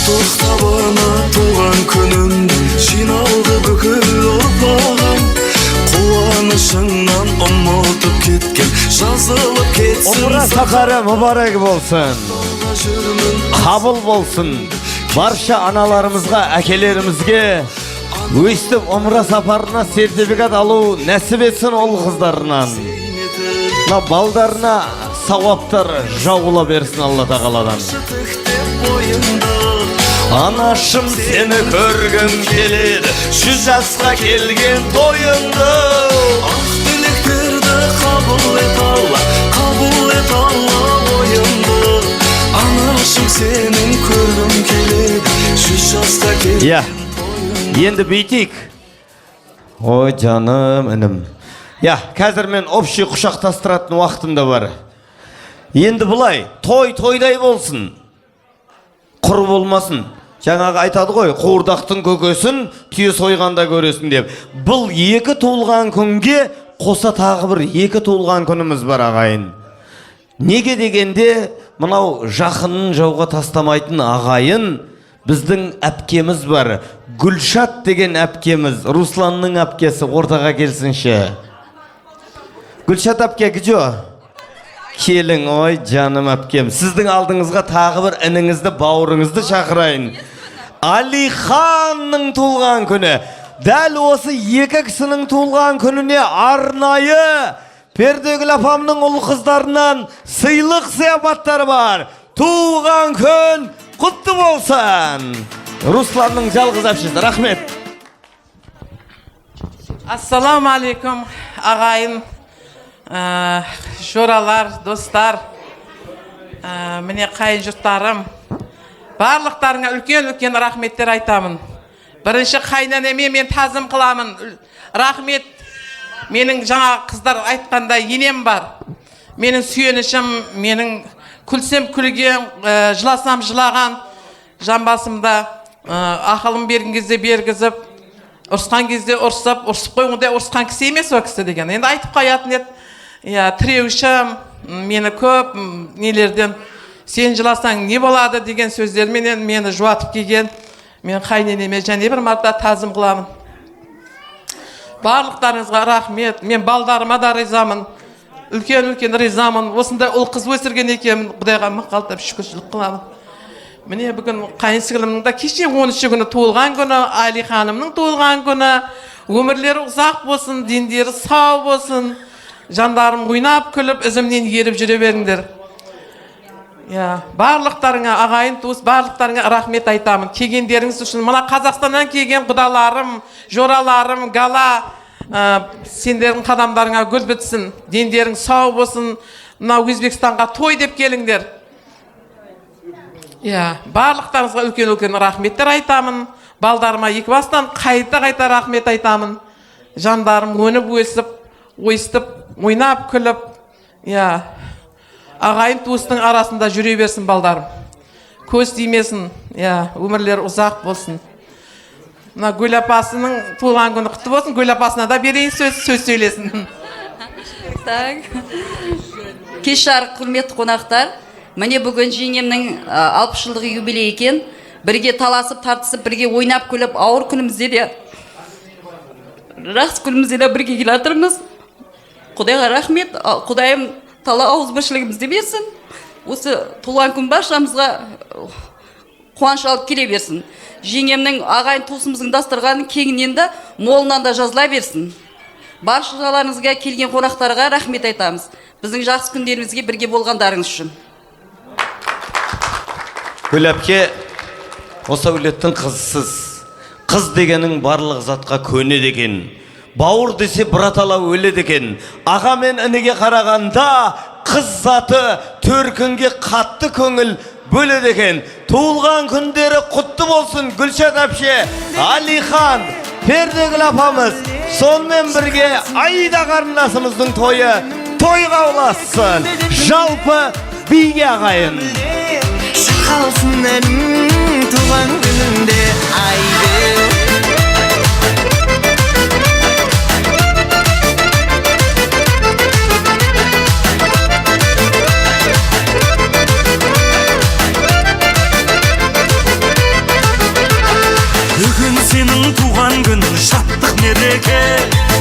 F: Құттықтабына туған күнімді жиналды бүкіл ұрпағым. Қуанышыңнан ұмытып кеткен, жазылып кетсін.
E: Умра сапары мүбәрәк болсын, қабыл болсын. Барша аналарымызға, әкелерімізге өстіп умра сапарына сертификат алу нәсіп етсін ол қыздарынан. Мына балдарына сауаптар жауыла берсін Алла тағаладан. Анашым сені көргім келеді, 100 жасқа келген тойыңды.
F: Ақ тілектерді қабыл ет Алла, қабыл ет Алла ойымды. Анашым сенің көргім келеді, 100 жасқа келген тойыңды.
E: Енді бүйтейік. Ой, жаным, інім. Я, қазір мен общий құшақтастыратын уақытым да бар. Енді былай, той тойдай болсын. Құр болмасын. Жаңағы айтады ғой, қуырдақтың көкесін түйе сойғанда көресің деп. Бұл екі туылған күнге қоса тағы бір екі туылған күніміз бар, ағайын. Неге дегенде, мынау жақынын жауға тастамайтын ағайын, біздің әпкеміз бар. Гүлшат деген әпкеміз, Русланның әпкесі, ортаға келсінші. Гүлшат әпке, где? Келің, ой, жаным әпкем. Сіздің алдыңызға тағы бір ініңізді, бауырыңызды шақырайын. Алиханның туылған күні. Дәл осы екі кісінің туылған күніне арнайы Пердегүл апамның ұл қыздарынан сыйлық сияпаттары бар. Туған күн құтты болсын. Русланның жалғыз әпшесі. Рахмет.
J: Ассаламу алейкум, ағайын, жоралар, достар, міне қайын жұрттарым. Барлықтарыңа үлкен-үлкен рахметтер айтамын. Бірінші қайненеме мен тазым қыламын. Рахмет. Менің жаңа қыздар айтқандай енем бар. Менің сүйенішім, менің күлсем күлген, жыласам жылаған, жамбасымда ақылым берген кезде бергізіп, ұрысқан кезде ұрсып, ұрсып қой, ондай ұрысқан кісі емес ол кісі деген. Енді айтып қоятын еді. Иә, тіреушім, мені көп нелерден сен жыласаң не болады деген сөздерменен мені жуатып келген. Мен қайненеме және бір марта тазым қыламын. Барлықтарыңызға рахмет. Мен балдарыма да ризамын. Үлкен-үлкен ризамын. Осындай ұл қыз өсірген екенмін. Құдайға мың қалтап шүкіршілік қыламын. Міне бүгін қайын сіңілімнің де кеше 13 күні туылған күні, Али ханымның туылған күні. Өмірлері ұзақ болсын, дендері сау болсын. Жандарым ойнап күліп, ізімнен еріп жүре беріңдер. Я, барлықтарыңа ағайын туыс, барлықтарыңа рахмет айтамын. Келгендеріңіз үшін, мына Қазақстаннан келген құдаларым, жораларым, гала, сендердің қадамдарыңа гүл бітсін, дендерің сау болсын. Мына Өзбекстанға той деп келіңдер. Я, барлықтарыңызға үлкен-үлкен рахметтер айтамын. Балдарыма екі бастан қайта-қайта рахмет айтамын. Жандарым өніп өсіп, ойыстып, ойнап күліп, я, ағайын туыстың арасында жүре берсін балдарым. Көз тимесін, я, өмірлері ұзақ болсын. Мына Гүл апасының туылған күні құтты болсын. Гүл апасына да берейін сөз, сөз сөйлесін.
M: Так. Кеш жарық, құрметті қонақтар. Міне бүгін жеңгемнің 60 жылдық юбилейі екен. Бірге таласып, тартысып, бірге ойнап күліп, ауыр күнімізде де, жақсы күнімізде де бірге келе жатырмыз. Құдайға рахмет. Құдайым тала ауызбіршілігімізді берсін. Осы туған күн баршамызға қуаныш алып келе берсін. Жеңгемнің ағайын туысымыздың дастарханын кеңінен де, молынан да жазыла берсін. Баршаларыңызға, келген қонақтарға рахмет айтамыз. Біздің жақсы күндерімізге бірге болғандарыңыз үшін.
E: Гүл әпке, осы әулеттің қызысыз. Қыз дегенің барлық затқа көнеді екен. Бауыр десе бұратала өледі екен. Аға мен ініге қарағанда қыз заты төркінге қатты көңіл бөледі екен. Туылған күндері құтты болсын Гүлшат әпше, Алихан, Пердегүл апамыз. Сонымен бірге Аида қарындасымыздың тойы тойға ұлассын. Жалпы биге ағайын.
C: Шырқалсын әнің туған күніңде, Айгүл.
F: Бүгін сенің туған күнің, шаттық мереке.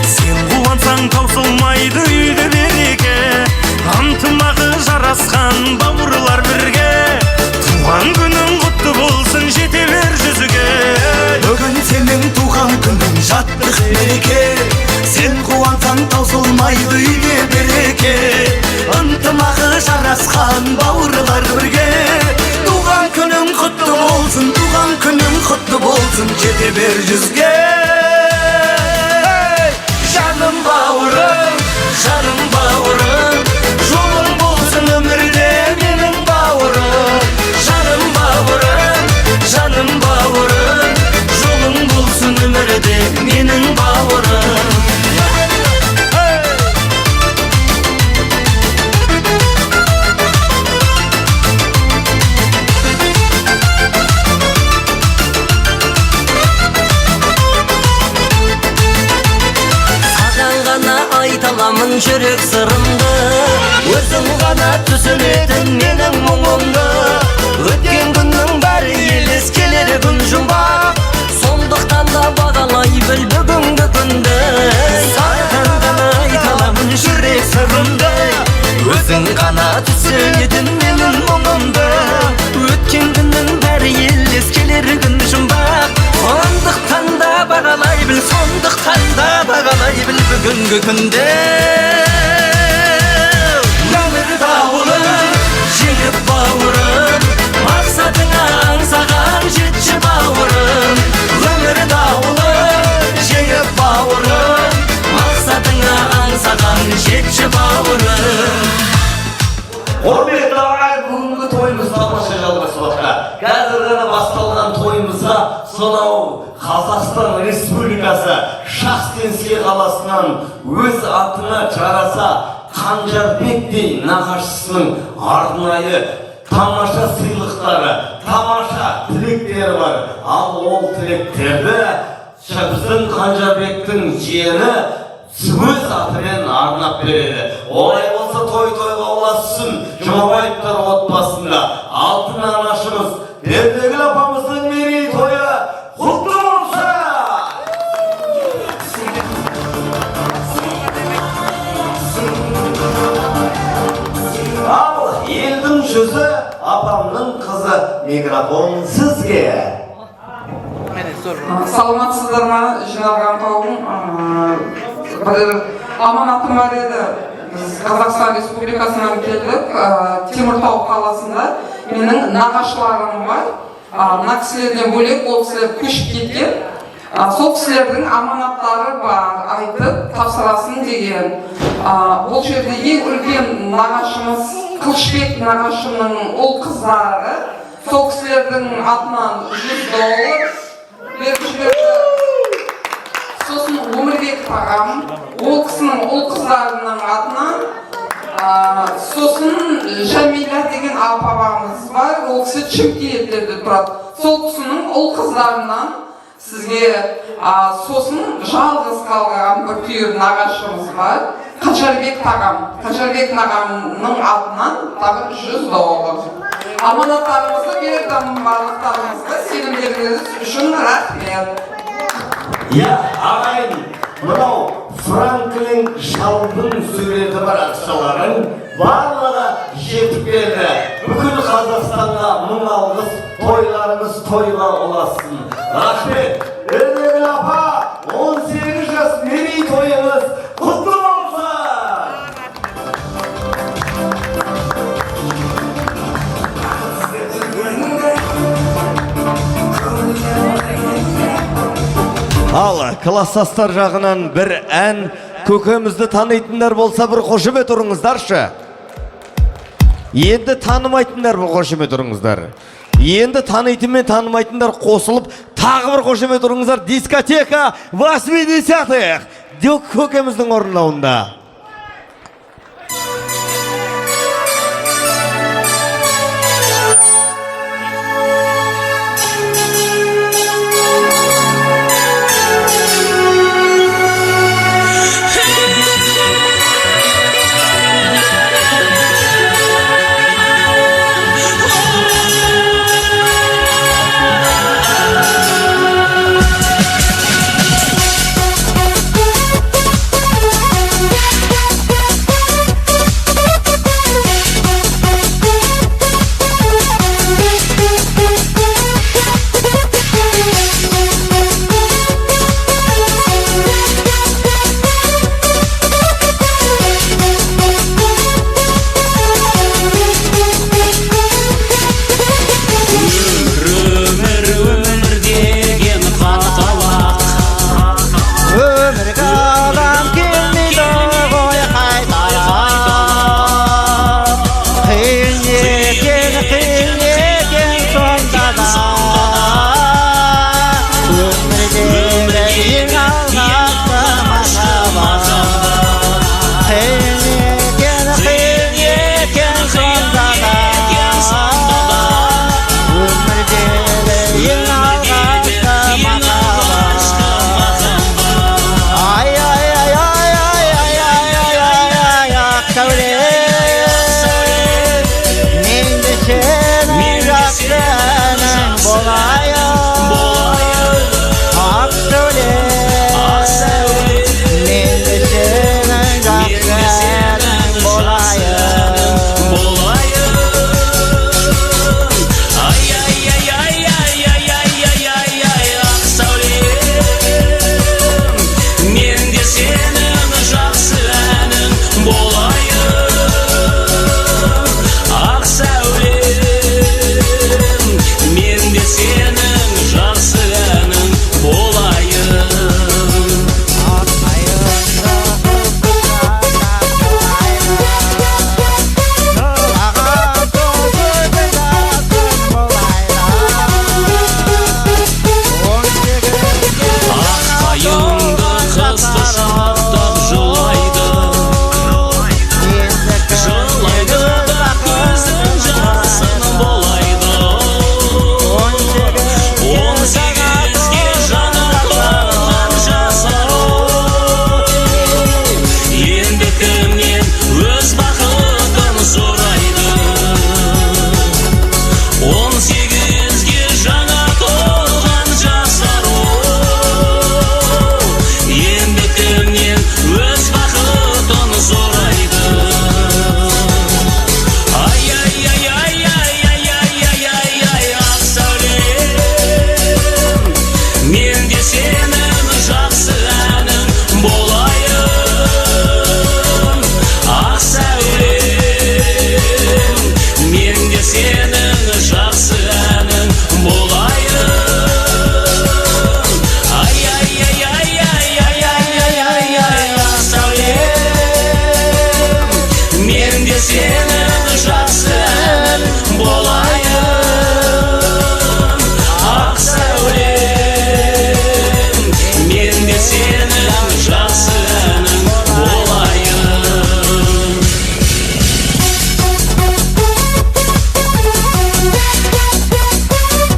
F: Сен қуансаң таусылмайды үйде береке. Ынтымағы жарасқан бауырлар бірге. Туған күнің құтты болсын, жете бер жүзге.
C: Бүгін сенің туған күнің, шаттық мереке. Сен қуансаң таусылмайды үйде береке. Ынтымағы жарасқан бауырлар бірге. Туған күнің құтты болсын, туған күнің құтты болсын, жете бер жүзге. Жаным бауырым, жаным бауырым, жолың болсын өмірде менің бауырым. Жаным бауырым, жаным бауырым, жолың болсын өмірде менің бауырым.
G: аламын жүрек сырымды. Өзің ғана түсінетін менің мұңымды. Өткен күннің бәрі елес, келер күн жұмбақ. Сондықтан да бағалай біл бүгінгі күнді. Саған ғана айта аламын жүрек сырымды. Өзің ғана түсінетін менің мұңымды. Өткен күннің бәрі елес, келер күн жұмбақ. Сондықтан да бағалай біл, сондықтан да бағалай біл бүгінгі күнді. Өмір дауылы жеңіп бауырым, мақсатыңа аңсаған жетші бауырым. Өмір дауылы жеңіп бауырым, мақсатыңа аңсаған жетші бауырым.
E: Құрметті ағайын, бүгінгі тойымыз тамаша жалғаспақта. Қазір ғана басталған тойымызға сонау Қазақстан Республикасы Шахтинский қаласынан өз атына жараса Қанжарбектей нағашысының арнайы тамаша сыйлықтары, тамаша тілектері бар. Ал ол тілектерді біздің Қанжарбектің жиені өз атымен арнап береді. Олай болса той тойға ұлассын. Жұмабаевтар отбасында алтын анашымыз Пердегүл апамыздың мерейтойы құтты болсын! Ал елдің жүзі апамның қызы, микрофон сізге.
J: Саламатсыздар ма, жиналған қауым. Бір аманатым бар еді. Біз Қазақстан Республикасынан келдік. Теміртау қаласында менің нағашыларым бар. Мына кісілерден бөлек ол кісілер көшіп кеткен. Сол кісілердің аманаттары бар, айтып тапсырасын деген. Бұл жерде ең үлкен нағашымыз Қылышбек нағашымның ұл қыздары. Сол кісілердің атынан $100 беріп жіберді. Сосын Өмірбек ағам, ол кісінің ұл қыздарының атынан. Сосын Жәмила деген апамыз бар, ол кісі Шымкентте тұрады. Сол кісінің ұл қыздарынан сізге. Сосын жалғыз қалған бір түйір нағашымыз бар, Қанжарбек ағам. Қанжарбек ағамның атынан тағы $100. Аманаттарыңызды бердім, барлықтарыңызға сенімдеріңіз үшін рахмет.
E: Я, ағайын, мынау Франклин шалдың суреті бар ақшаларың барлығы жетіп келді. Бүкіл Қазақстанға мың алғыс, тойларыңыз тойға ұлассын. Рахмет. Пердегүл апа, 18 жас мерейтойыңыз құтты болсын! Ал класстастар жағынан бір ән, көкемізді танитындар болса бір қошемет ұрыңыздаршы. Енді танымайтындар бір қошемет ұрыңыздар. Енді танитын мен танымайтындар қосылып тағы бір қошемет ұрыңыздар. Дискотека 80-х көкеміздің орындауында.
G: Yeah.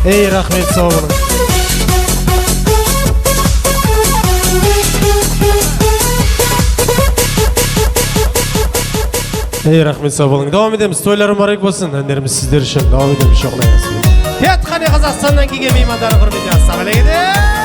N: Ей, рахмет, сау болың. Ей, рахмет, сау болың. Давам етеміз. Тойлар мүбарек болсын. Әндеріміз сіздер үшін. Давам етеміз шоғын аясында. Хет қане Қазақстаннан келген меймандар құрметті. Ассалаумағалейкум.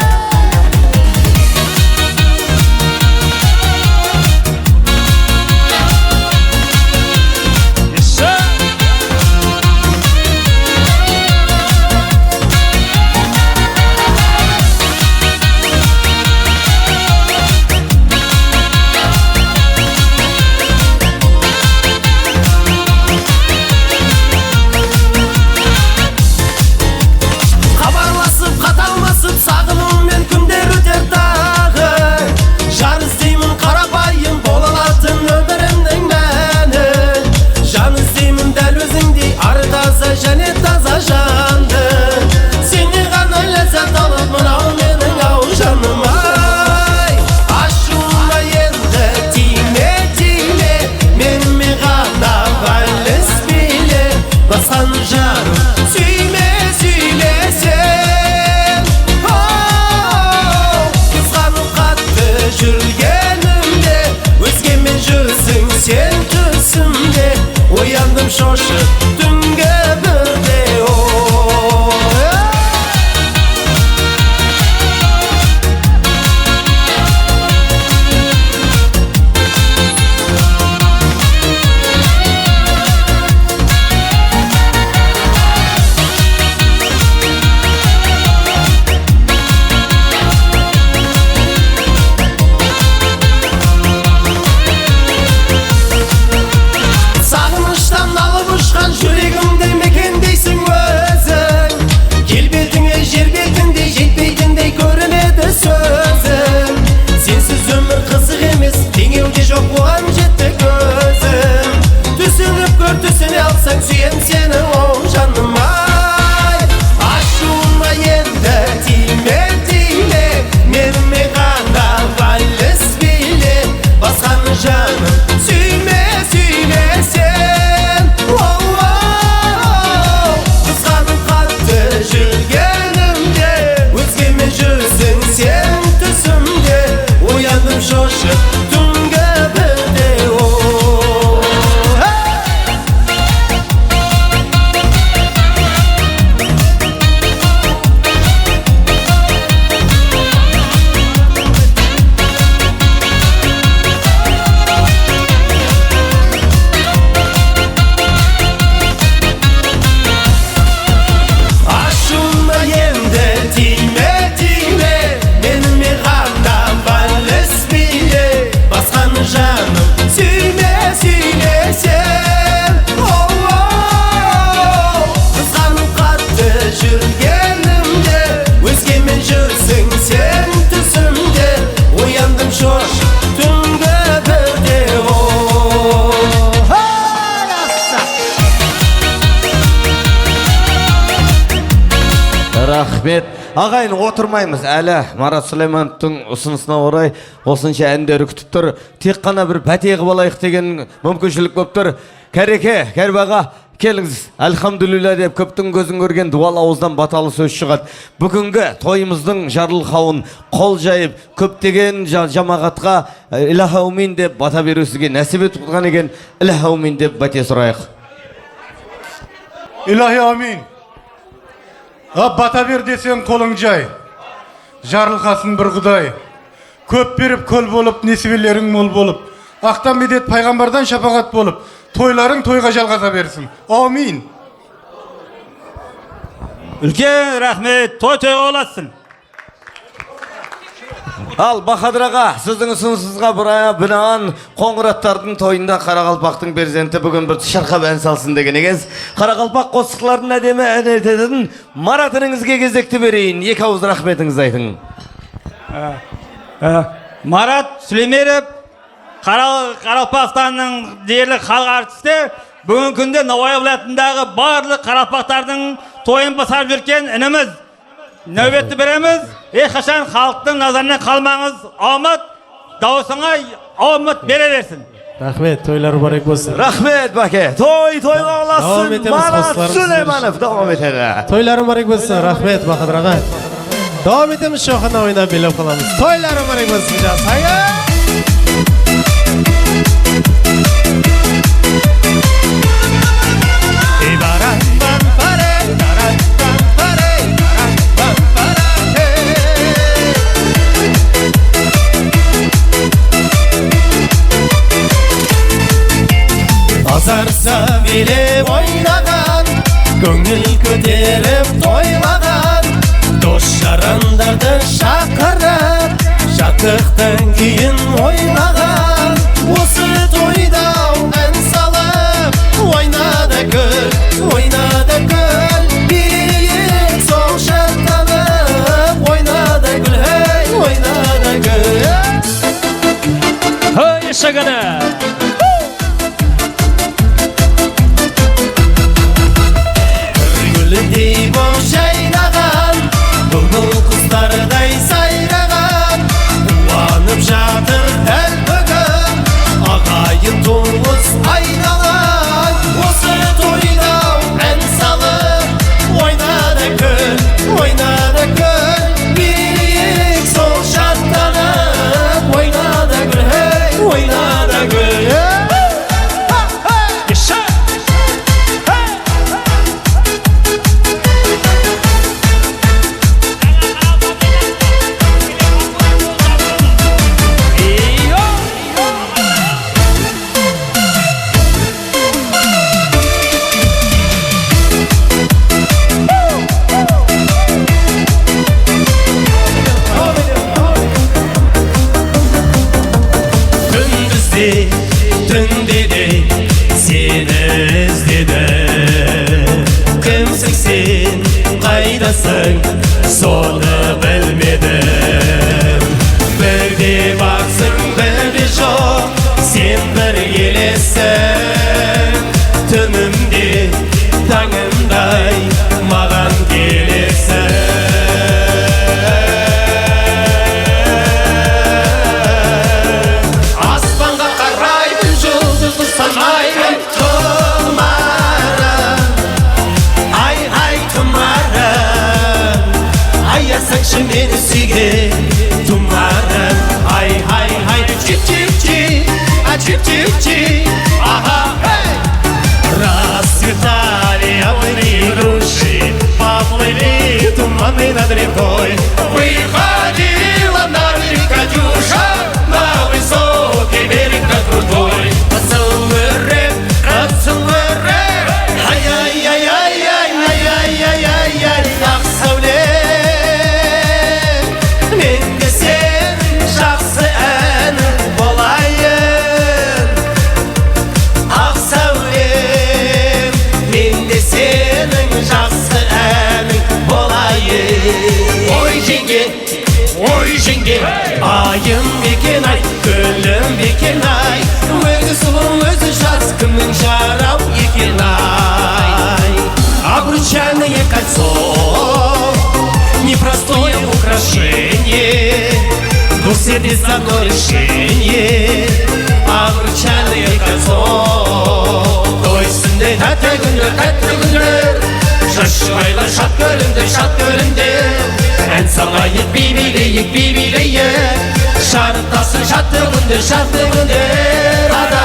E: Рахмет. Ағайын, отырмаймыз. Әлі Марат Сүлеймановтың ұсынысына орай осынша әндері күтіп тұр. Тек қана бір пәте қылып алайық деген мүмкіншілік болып тұр. Кәреке, Кәрбаға келіңіз. Альхамдулилля деп көптің көзін көрген дуал ауыздан баталы сөз шығады. Бүгінгі тойымыздың жарылқауын қол жайып, көптеген жамағатқа илаһа аумин деп бата беру сізге нәсіп етіп тұрған екен. Илаһа аумин деп бәте сұрайық.
T: Илаһи аумин. Бата бер десең қолың жай, жарылқасын бір құдай. Көп беріп көл болып, несібелерің мол болып, ақтан медет пайғамбардан шапағат болып, тойларың тойға жалғаса берсін. Аумин.
O: Үлкен рахмет, той тойға ұлассын.
E: Ал Бахадыр аға, сіздің ұсынысыңызға бинаан Қоңыраттардың тойында Қарақалпақтың перзенті бүгін бір шырқап ән салсын деген екенсіз. Қарақалпақ қосықларын әдемі ән ететін Марат ініңізге кезекті берейін. Екі ауыз рахметіңізді айтың.
O: Марат Сүлейменов Қарақалпақстанның дерлік халық артисті, бүгінгі күнде Науайы облысындағы барлық қарақалпақтардың тойын басқарып жүрген ініміз. Нәубетті береміз. Ешқашан халықтың назарынан қалмаңыз. Алмат, дауысыңа алмат бере берсін.
N: Рахмет, тойлар мүбарек болсын.
E: Рахмет, Бәке. Той тойға ұлассын. Марат Сүлейманов давам етеді.
N: Тойлар мүбарек болсын. Рахмет, Бахадыр аға. Давам етеміз, шоқына ойнап билеп қаламыз. Тойлар мүбарек болсын, жас.
G: Азарса билеп ойнаған, көңіл көтеріп тойлаған, дос жарандарды шақырып, шаттықтың күйін ойлаған. Осы тойда ән салып, ойнады күл, ойнады күл, билейік сол шаттанып, ойнады күл, ей, ойнады күл.
O: Ой, шагана!
G: Гүлдей боп жайнаған, бұлбұл құстардай сайраған, қуанып жатыр дәл бүгін ағайын туыс айналан. Осы тойда ән салып, ойнады күл, ойнады күл, билейік сол шаттанып, ойнады күл, ей, ойнады күл. Түнде де сені іздедім, кімсің сен, қайдасың, соны білмедім. Бірде барсың, бірде жоқ, сен бір елесің, түнімде таңымдай маған келесің. Санаймын тұмарым, ай-ай тұмарым, аясаңшы мені сүйген тұмарым, ай-ай-ай, чип-чип-чип, а чип-чип-чип, ага, эй! Расцветали яблони и груши, поплыли туманы над рекой. Выходила на берег Катюша, на высокий берег, на крутой. Ай-ай-ай-ай-ай-ай-ай-ай-ай, ақ сәулем, мен де сенің жақсы әнің болайын. Ақ сәулем, мен де сенің жақсы әнің болайын. Ой, жеңге, ой, жеңге, айым екен ай, гүлім екен ай, өзі сұлу, өзі жас, кімнің жарау екен ай. Обручальное кольцо, непростое украшение, двух сердец одно решение. Обручальное кольцо. Той үстінде тәтті күндер, тәтті күндер, жас жұбайлар шат көрінді, шат көрінді. Ән салайық, би билейік, би билейік, шарықтасын шатты күндер, шатты күндер. Да, да,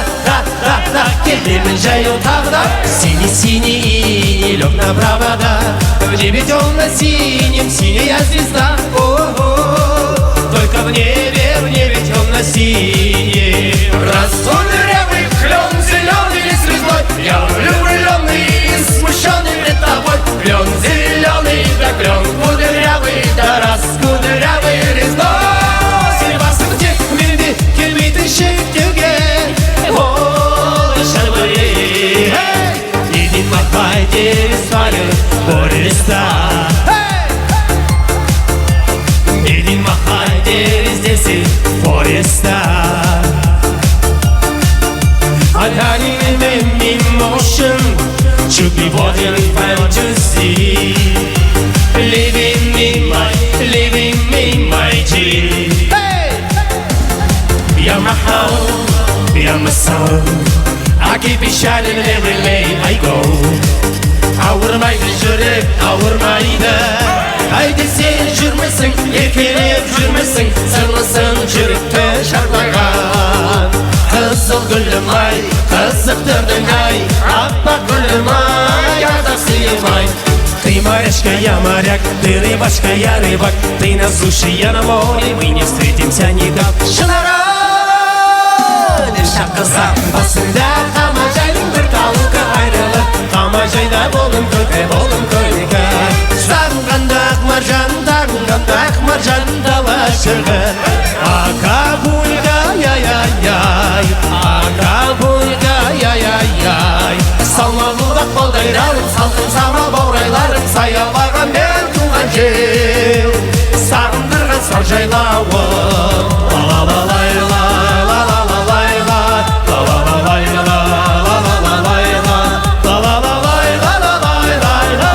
G: да, да, келемін жаяу тағы да. Синий-синий иней лег на провода, в небе темно-синим синяя звезда. О-о, только в небе темно-синим. Раскудрявый клен, зеленый лист резной, я влюбленный и смущенный пред тобой. Клен зеленый, да клен кудрявый, да раскудрявый резной. Сен басың тек менде келмейтін шектеуге. Ол шабы, един махай через поле поезда, един махай через 10 поезда. Одари me emotion, to be modern fantasy. Living in my dream. Hey! You're my home, you're
P: I'm a soul. I keep it shining everywhere I go. Ауырмайды жүрек, ауырмайды. Әйде, сен жүрмісің, еркелеп жүрмісің, сырлысың жүректі шарлаған. Қызыл гүлім ай, қызықтырдың ай, аппақ гүлім ай, ардақ сыйым ай.
F: Ты морячка, я моряк, ты рыбачка, я рыбак. Ты на суше, я на море, мы не встретимся никак.
P: Шынарым шақырсам, басында қамажайдың бір талука айрылып, қамажайда болдым көркі, болдым көркі. Сағынғанда ақ маржан, тағынғанда ақ маржан дала шырғын. Акапулько, яй яй яй, Акапулько, яй яй яй. Салмалылық балдайларым, салқын самал баурайларым, саябаған мен туған жер, сағындырған сар жайлауым. Ла ла ла лай ла ла ла ла лай ла ла ла ла лай ла ла ла ла ла лай ла ла ла ла лай ла ла лай лай ла.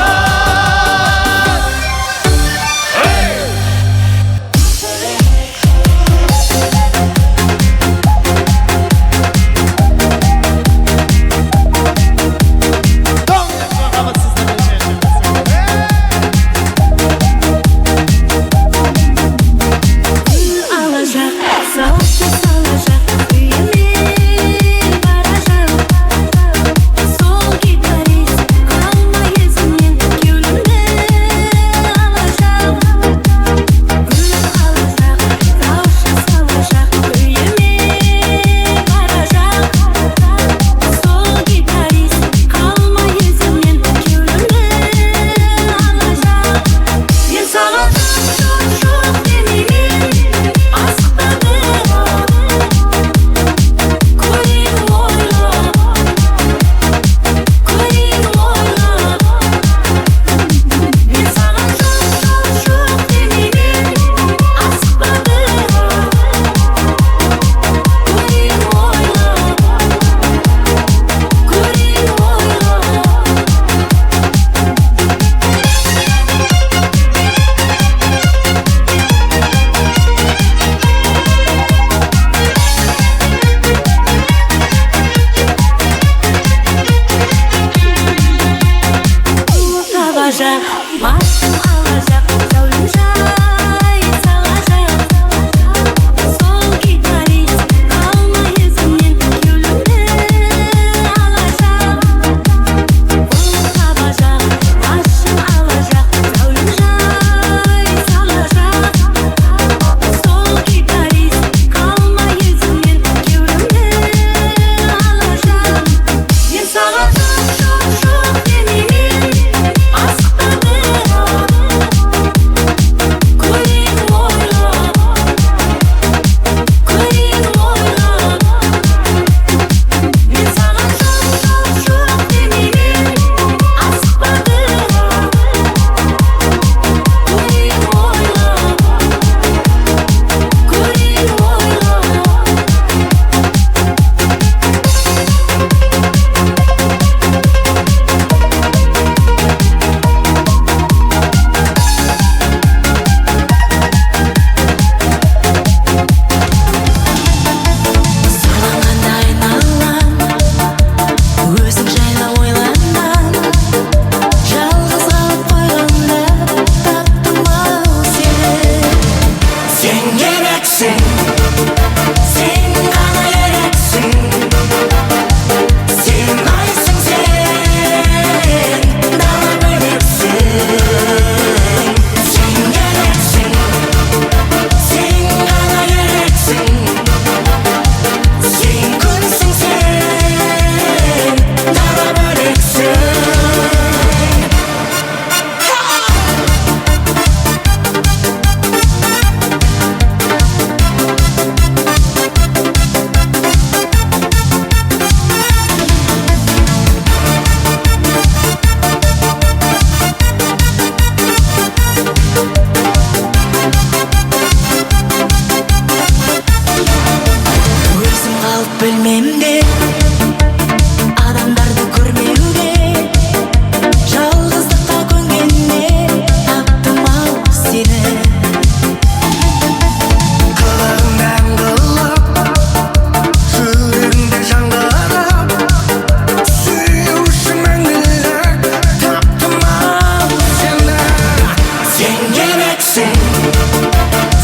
G: Керексің,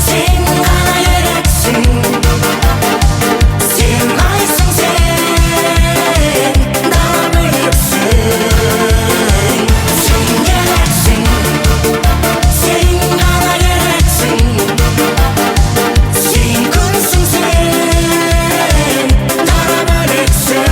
G: сен ғана керексің. Сен айсың, сен дала бөлексің. Сен керексің, сен ғана керексің. Сен күнсің, сен дала бөлексің.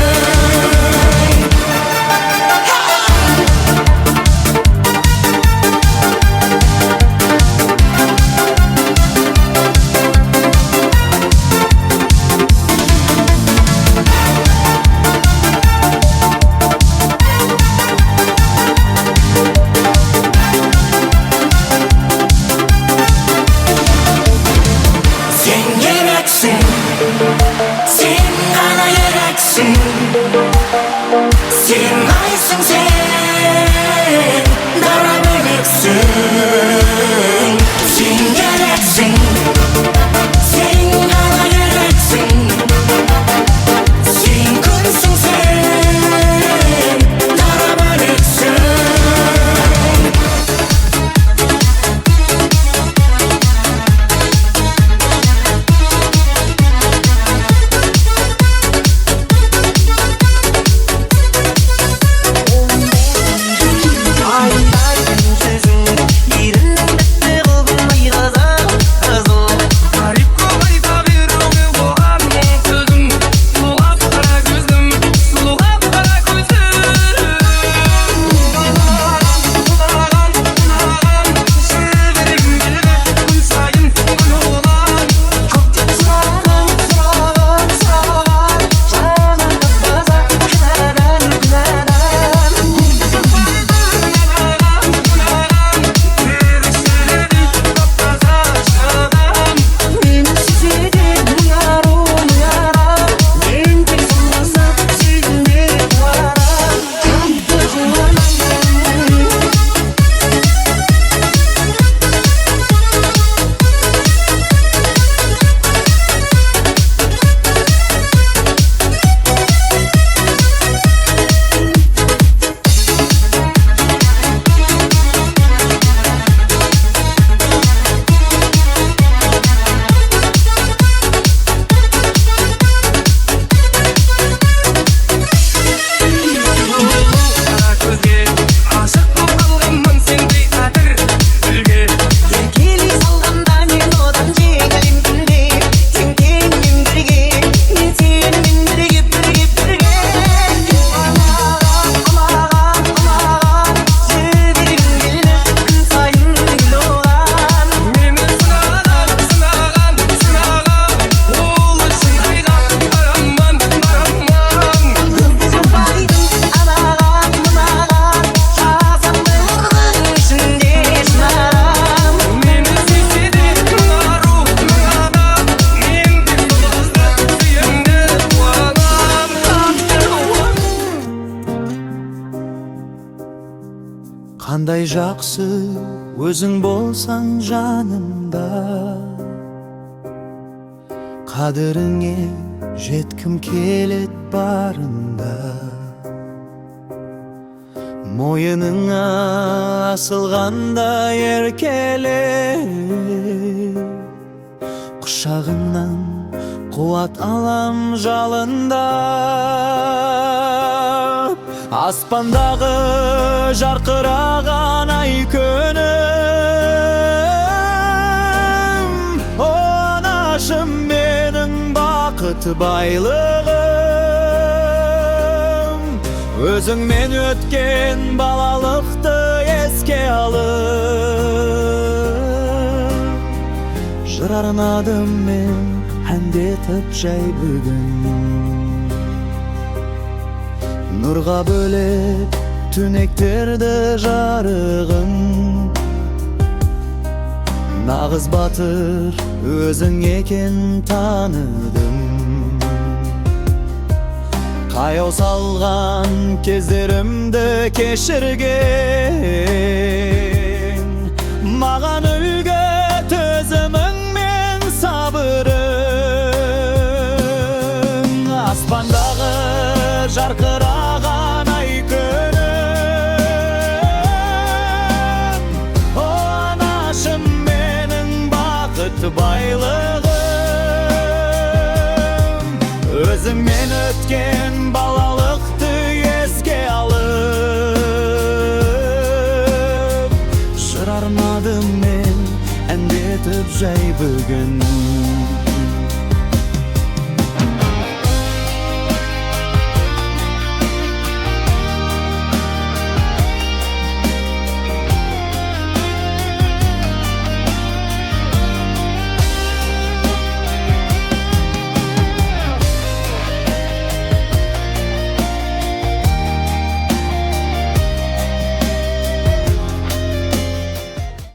G: Сен керексің, сен ғана керексің. Сен айсың, сен дара бөлексің. Сен керексің, сен ғана керексің. Сен күнсің, сен дара бөлексің.
Q: Қандай жақсы өзің болсаң жанымда, қадіріңе жеткім келет барында. Мойыныңа асылғанда еркелеп, құшағыңнан қуат алам жалындап. Аспандағы жарқыраған ай күнім, о анашым менің бақыт байлығым. Өзіңмен өткен балалықты еске алып, жыр арнадым мен әндетіп жай бүгін. Нұрға бөлеп түнектерді жарығын, нағыз батыр өзің екен таныдым. Қаяу салған кездерімді кешірген, маған үлгі төзімің мен сабырың. Аспандағы жарқыраған ай күнім, о анашым мен. қымбат байлығым. Өзіңмен өткен балалықты еске алып, жыр арнадым мен әндетіп жай бүгін.